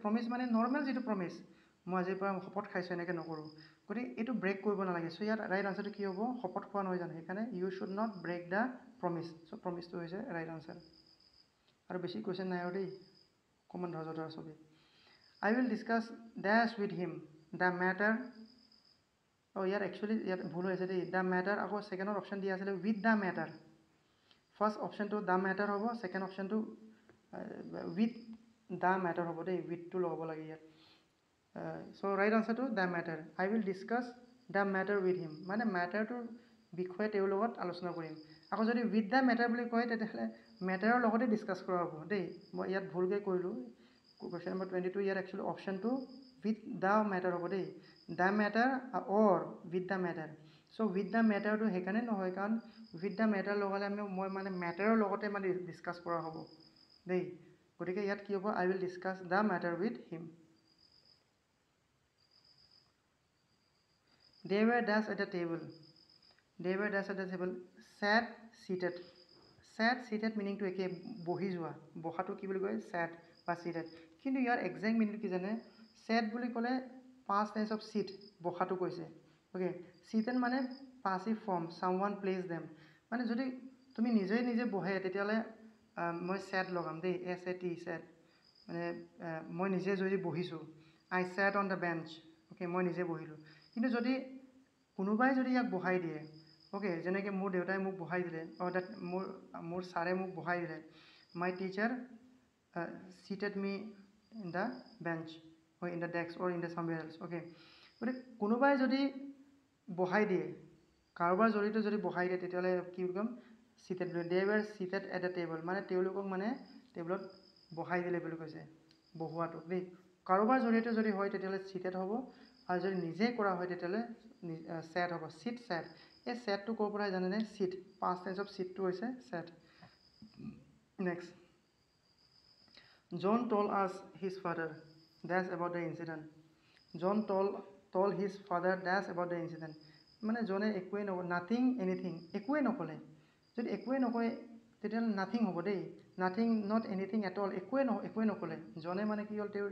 প্ৰমিছ মানে নৰ্মেল যিটো প্ৰমিছ, মই আজিৰ পৰা শপত খাইছোঁ এনেকৈ নকৰোঁ, গতিকে এইটো ব্ৰেক কৰিব নালাগে। চ' ইয়াত ৰাইট আনচাৰটো কি হ'ব, শপত খোৱা নহয় জানো, সেইকাৰণে you should not break the promise. So প্ৰমিছটো হৈছে ৰাইট আনচাৰ। আৰু বেছি কুৱেশ্যন নাই আৰু দেই, অকণমান ধৈৰ্য ধৰা চবেই। I will discuss dash with him the matter. অঁ ইয়াত একচুৱেলি ইয়াত ভুল হৈছে দেই, the matter আকৌ ছেকেণ্ডৰ অপশ্যন দিয়া আছিলে উইথ the matter. First অপশ্যনটো the matter হ'ব, ছেকেণ্ড অপশ্যনটো উইথ the matter হ'ব দেই, উইথটো লগাব লাগে ইয়াত। চ' right আনচাৰটো the matter. I will discuss the matter with him মানে মেটাৰটোৰ বিষয়ে তেওঁৰ লগত আলোচনা কৰিম। আকৌ যদি উইথ the matter বুলি কয় তেতিয়াহ'লে মেটাৰৰ লগতে ডিছকাছ কৰা হ'ব দেই। মই ইয়াত ভুলকৈ কৰিলোঁ, কুৱেশ্যন নম্বৰ 22 ইয়াত একচুৱেলি অপশ্যনটো উইথ the matter হ'ব দেই, the matter or with the matter. So with the মেটাৰটো সেইকাৰণে নহয়, কাৰণ উইথ the matter লগালে মই মানে মেটাৰৰ লগতে মানে ডিছকাছ কৰা হ'ব দেই। গতিকে ইয়াত কি হ'ব, I will discuss the matter with him. They were dash at the table, they were dash at the table, sat seated. Sat seated মিনিংটো একে, বহি যোৱা, বহাটো কি বুলি কয়, চেট বা চিটেড। কিন্তু ইয়াৰ এক্সেক্ট মিনিংটো কি জানে? ছেট বুলি ক'লে পাষ্ট টেন্স অফ চিট, বহাটো কৈছে। অ'কে, চিটেড মানে passive form, someone place them. মানে যদি তুমি নিজে নিজে বহে তেতিয়াহ'লে মই ছেট লগাম দেই, এছ এ টি ছেট, মানে মই নিজে যদি বহিছোঁ, I sat on the bench. Okay, মই নিজে বহিলোঁ। কিন্তু যদি কোনোবাই যদি ইয়াক বহাই দিয়ে, অ'কে, যেনেকৈ মোৰ দেউতাই মোক বহাই দিলে, অৰ্থাৎ মোৰ ছাৰে মোক বহাই দিলে, my teacher seated me in the bench or in the desk or in the somewhere else. Okay, গতিকে কোনোবাই যদি বহাই দিয়ে, কাৰোবাৰ জৰিয়তে যদি বহাই দিয়ে, তেতিয়াহ'লে কি বুলি ক'ম? চিটেড বুলি। They were seated at the table, মানে তেওঁলোকক মানে টেবুলত বহাই দিলে বুলি কৈছে, বহোৱাটো দেই। কাৰোবাৰ জৰিয়তে যদি হয় তেতিয়াহ'লে চিটেড হ'ব, আৰু যদি নিজে কৰা হয় তেতিয়াহ'লে ছেট হ'ব, চিট ছেট। এই ছেটটো ক'ৰ পৰা জানেনে? চিট, পাষ্ট টেন্স অফ চিটটো হৈছে sat. Next, John told us his father dash about the incident. John told his father dash about the incident. মানে জনে একোৱেই নকয়, নাথিং এনিথিং, একোৱেই নক'লে। যদি একোৱেই নকয় তেতিয়াহ'লে নাথিং হ'ব দেই, nothing not anything at all, একোৱেই নক'লে। জনে মানে কি হ'ল, তেওঁৰ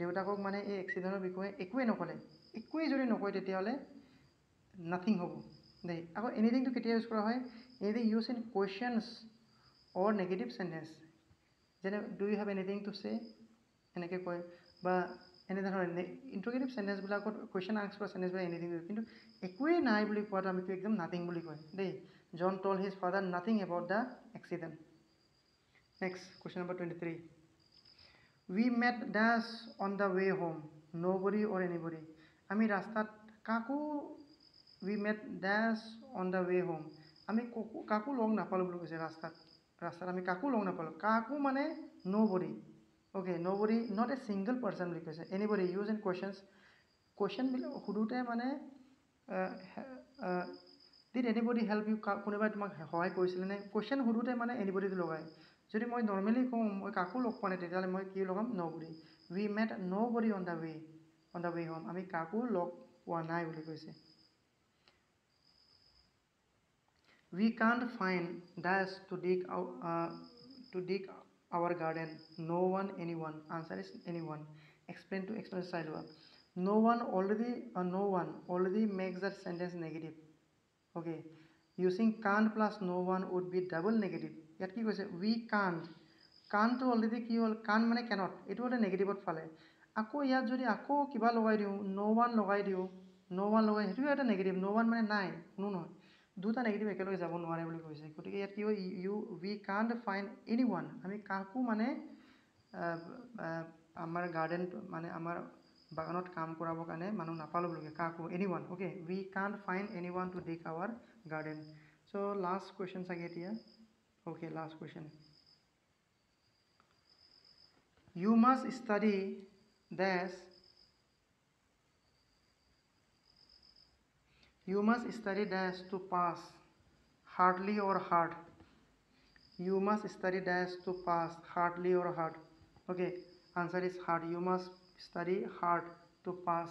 দেউতাকক মানে এই এক্সিডেণ্টৰ বিষয়ে একোৱেই নক'লে। একোৱেই যদি নকয় তেতিয়াহ'লে নাথিং হ'ব দেই। আকৌ এনিথিংটো কেতিয়া ইউজ কৰা হয়? Anything use in questions or negative sentence, যেনে do you have anything to say, এনেকৈ কয়, বা এনেধৰণৰ ইণ্ট্ৰগেটিভ চেণ্টেঞ্চবিলাকত কুৱেশ্যন আনচাৰ কৰা চেণ্টেঞ্চবিলাক এনিথিং। কিন্তু একোৱেই নাই বুলি কোৱাটো আমি একদম নাথিং বুলি কয় দেই। John told his father nothing about the accident. Next, question number 23. We met dash on the way home, nobody or anybody. আমি ৰাস্তাত কাকো, we met dash on the way home, আমি কাকো লগ নাপালোঁ বুলি কৈছে। ৰাস্তাত আমি কাকো লগ নাপালোঁ। কাকো মানে nobody. Okay, nobody, not a single person বুলি কৈছে। এনিবডি ইউজ ইন কুৱেশ্যনছ, কুৱেশ্যনবিলাক সোধোতে মানে did anybody help you, কোনোবাই তোমাক সহায় কৰিছিলেনে? কুৱেশ্যন সোধোতে মানে এনিবডিটো লগায়। যদি মই নৰ্মেলি কওঁ মই কাকো লগ পোৱা নাই, তেতিয়াহ'লে মই কি লগাম? Nobody. We met nobody on the way home, আমি কাকো লগ পোৱা নাই বুলি কৈছে। We can't find dash to dig our garden, no one, anyone. Answer is anyone. Explain to explain চাই লোৱা। No one already makes that sentence negative. Okay, using can't plus no one would be double negative. ইয়াত কি কৈছে? We can't, কানটো অলৰেডি কি হ'ল? কান মানে কেনট, এইটো হ'লে নেগেটিভত ফালে। আকৌ ইয়াত যদি আকৌ কিবা লগাই দিওঁ, ন' ওৱান লগাই দিওঁ, ন' ওৱান লগাই, সেইটোও এটা নেগেটিভ। ন' ওৱান মানে নাই, কোনো নহয়, দুটা নেগেটিভ একেলগে যাব নোৱাৰে বুলি কৈছে। গতিকে ইয়াত কি হয়? We can't find anyone, আমি কাকো মানে আমাৰ গাৰ্ডেন মানে আমাৰ বাগানত কাম কৰাবৰ কাৰণে মানুহ নাপালোঁ বুলি কয়, কাকো, anyone. Okay, we can't find anyone to dig our garden. So last question চাগে এতিয়া। Okay, last question. You must study dash, you must study dash to pass, hardly or hard. You must study dash to pass, hardly or hard. Okay, answer is hard. You must study hard to pass.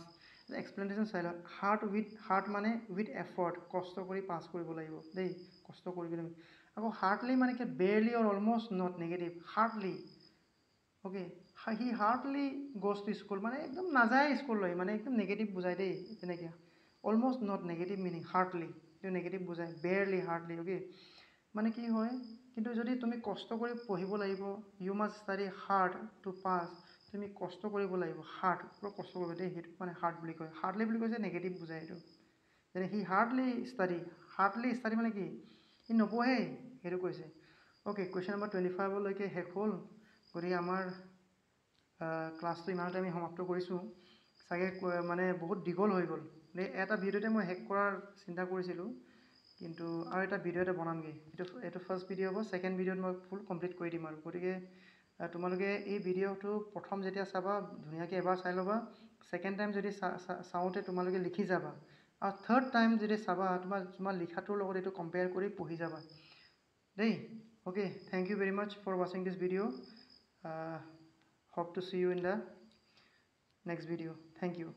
Explanation চাই লওক। হাৰ্ড উইথ, হাৰ্ড মানে উইথ এফৰ্ট, কষ্ট কৰি পাছ কৰিব লাগিব দেই, কষ্ট কৰিব লাগিব। আকৌ হাৰ্ডলি মানে কি? Barely or almost not, negative, hardly. Okay, he hardly goes to school, মানে একদম নাযায় স্কুললৈ, মানে একদম নেগেটিভ বুজায় দেই, তেনেকৈ। Almost not negative meaning, hardly এইটো নেগেটিভ বুজায়, বেৰলি, হাৰ্ডলি। অ'কে, মানে কি হয়? কিন্তু যদি তুমি কষ্ট কৰি পঢ়িব লাগিব, you must study hard to pass, তুমি কষ্ট কৰিব লাগিব, হাৰ্ড, পূৰা কষ্ট কৰিব দেই, সেইটো মানে হাৰ্ড বুলি কয়। হাৰ্ডলি বুলি কৈছে নেগেটিভ বুজায় এইটো। যেনে সি হাৰ্ডলি ষ্টাডি, হাৰ্ডলি ষ্টাডি মানে কি? সি নপঢ়েই, সেইটো কৈছে। অ'কে, কুৱেশ্যন নম্বৰ 25লৈকে শেষ হ'ল। গতিকে আমাৰ ক্লাছটো ইমানতে আমি সমাপ্ত কৰিছোঁ। চাগে মানে বহুত দীঘল হৈ গ'ল। এটা ভিডিঅ'তে মই শেষ কৰাৰ চিন্তা কৰিছিলোঁ, কিন্তু আৰু এটা ভিডিঅ' এটা বনামগৈ। এইটো ফাৰ্ষ্ট ভিডিঅ' হ'ব, ছেকেণ্ড ভিডিঅ'ত মই ফুল কমপ্লিট কৰি দিম আৰু। গতিকে তোমালোকে এই ভিডিঅ'টো প্ৰথম যেতিয়া চাবা ধুনীয়াকৈ এবাৰ চাই ল'বা, ছেকেণ্ড টাইম যদি চাওঁতে তোমালোকে লিখি যাবা, আৰু থাৰ্ড টাইম যদি চাবা তোমাৰ লিখাটোৰ লগত এইটো কম্পেয়াৰ কৰি পঢ়ি যাবা দেই। Okay, thank you very much for watching this video. Hope to see you in the next video. Thank you.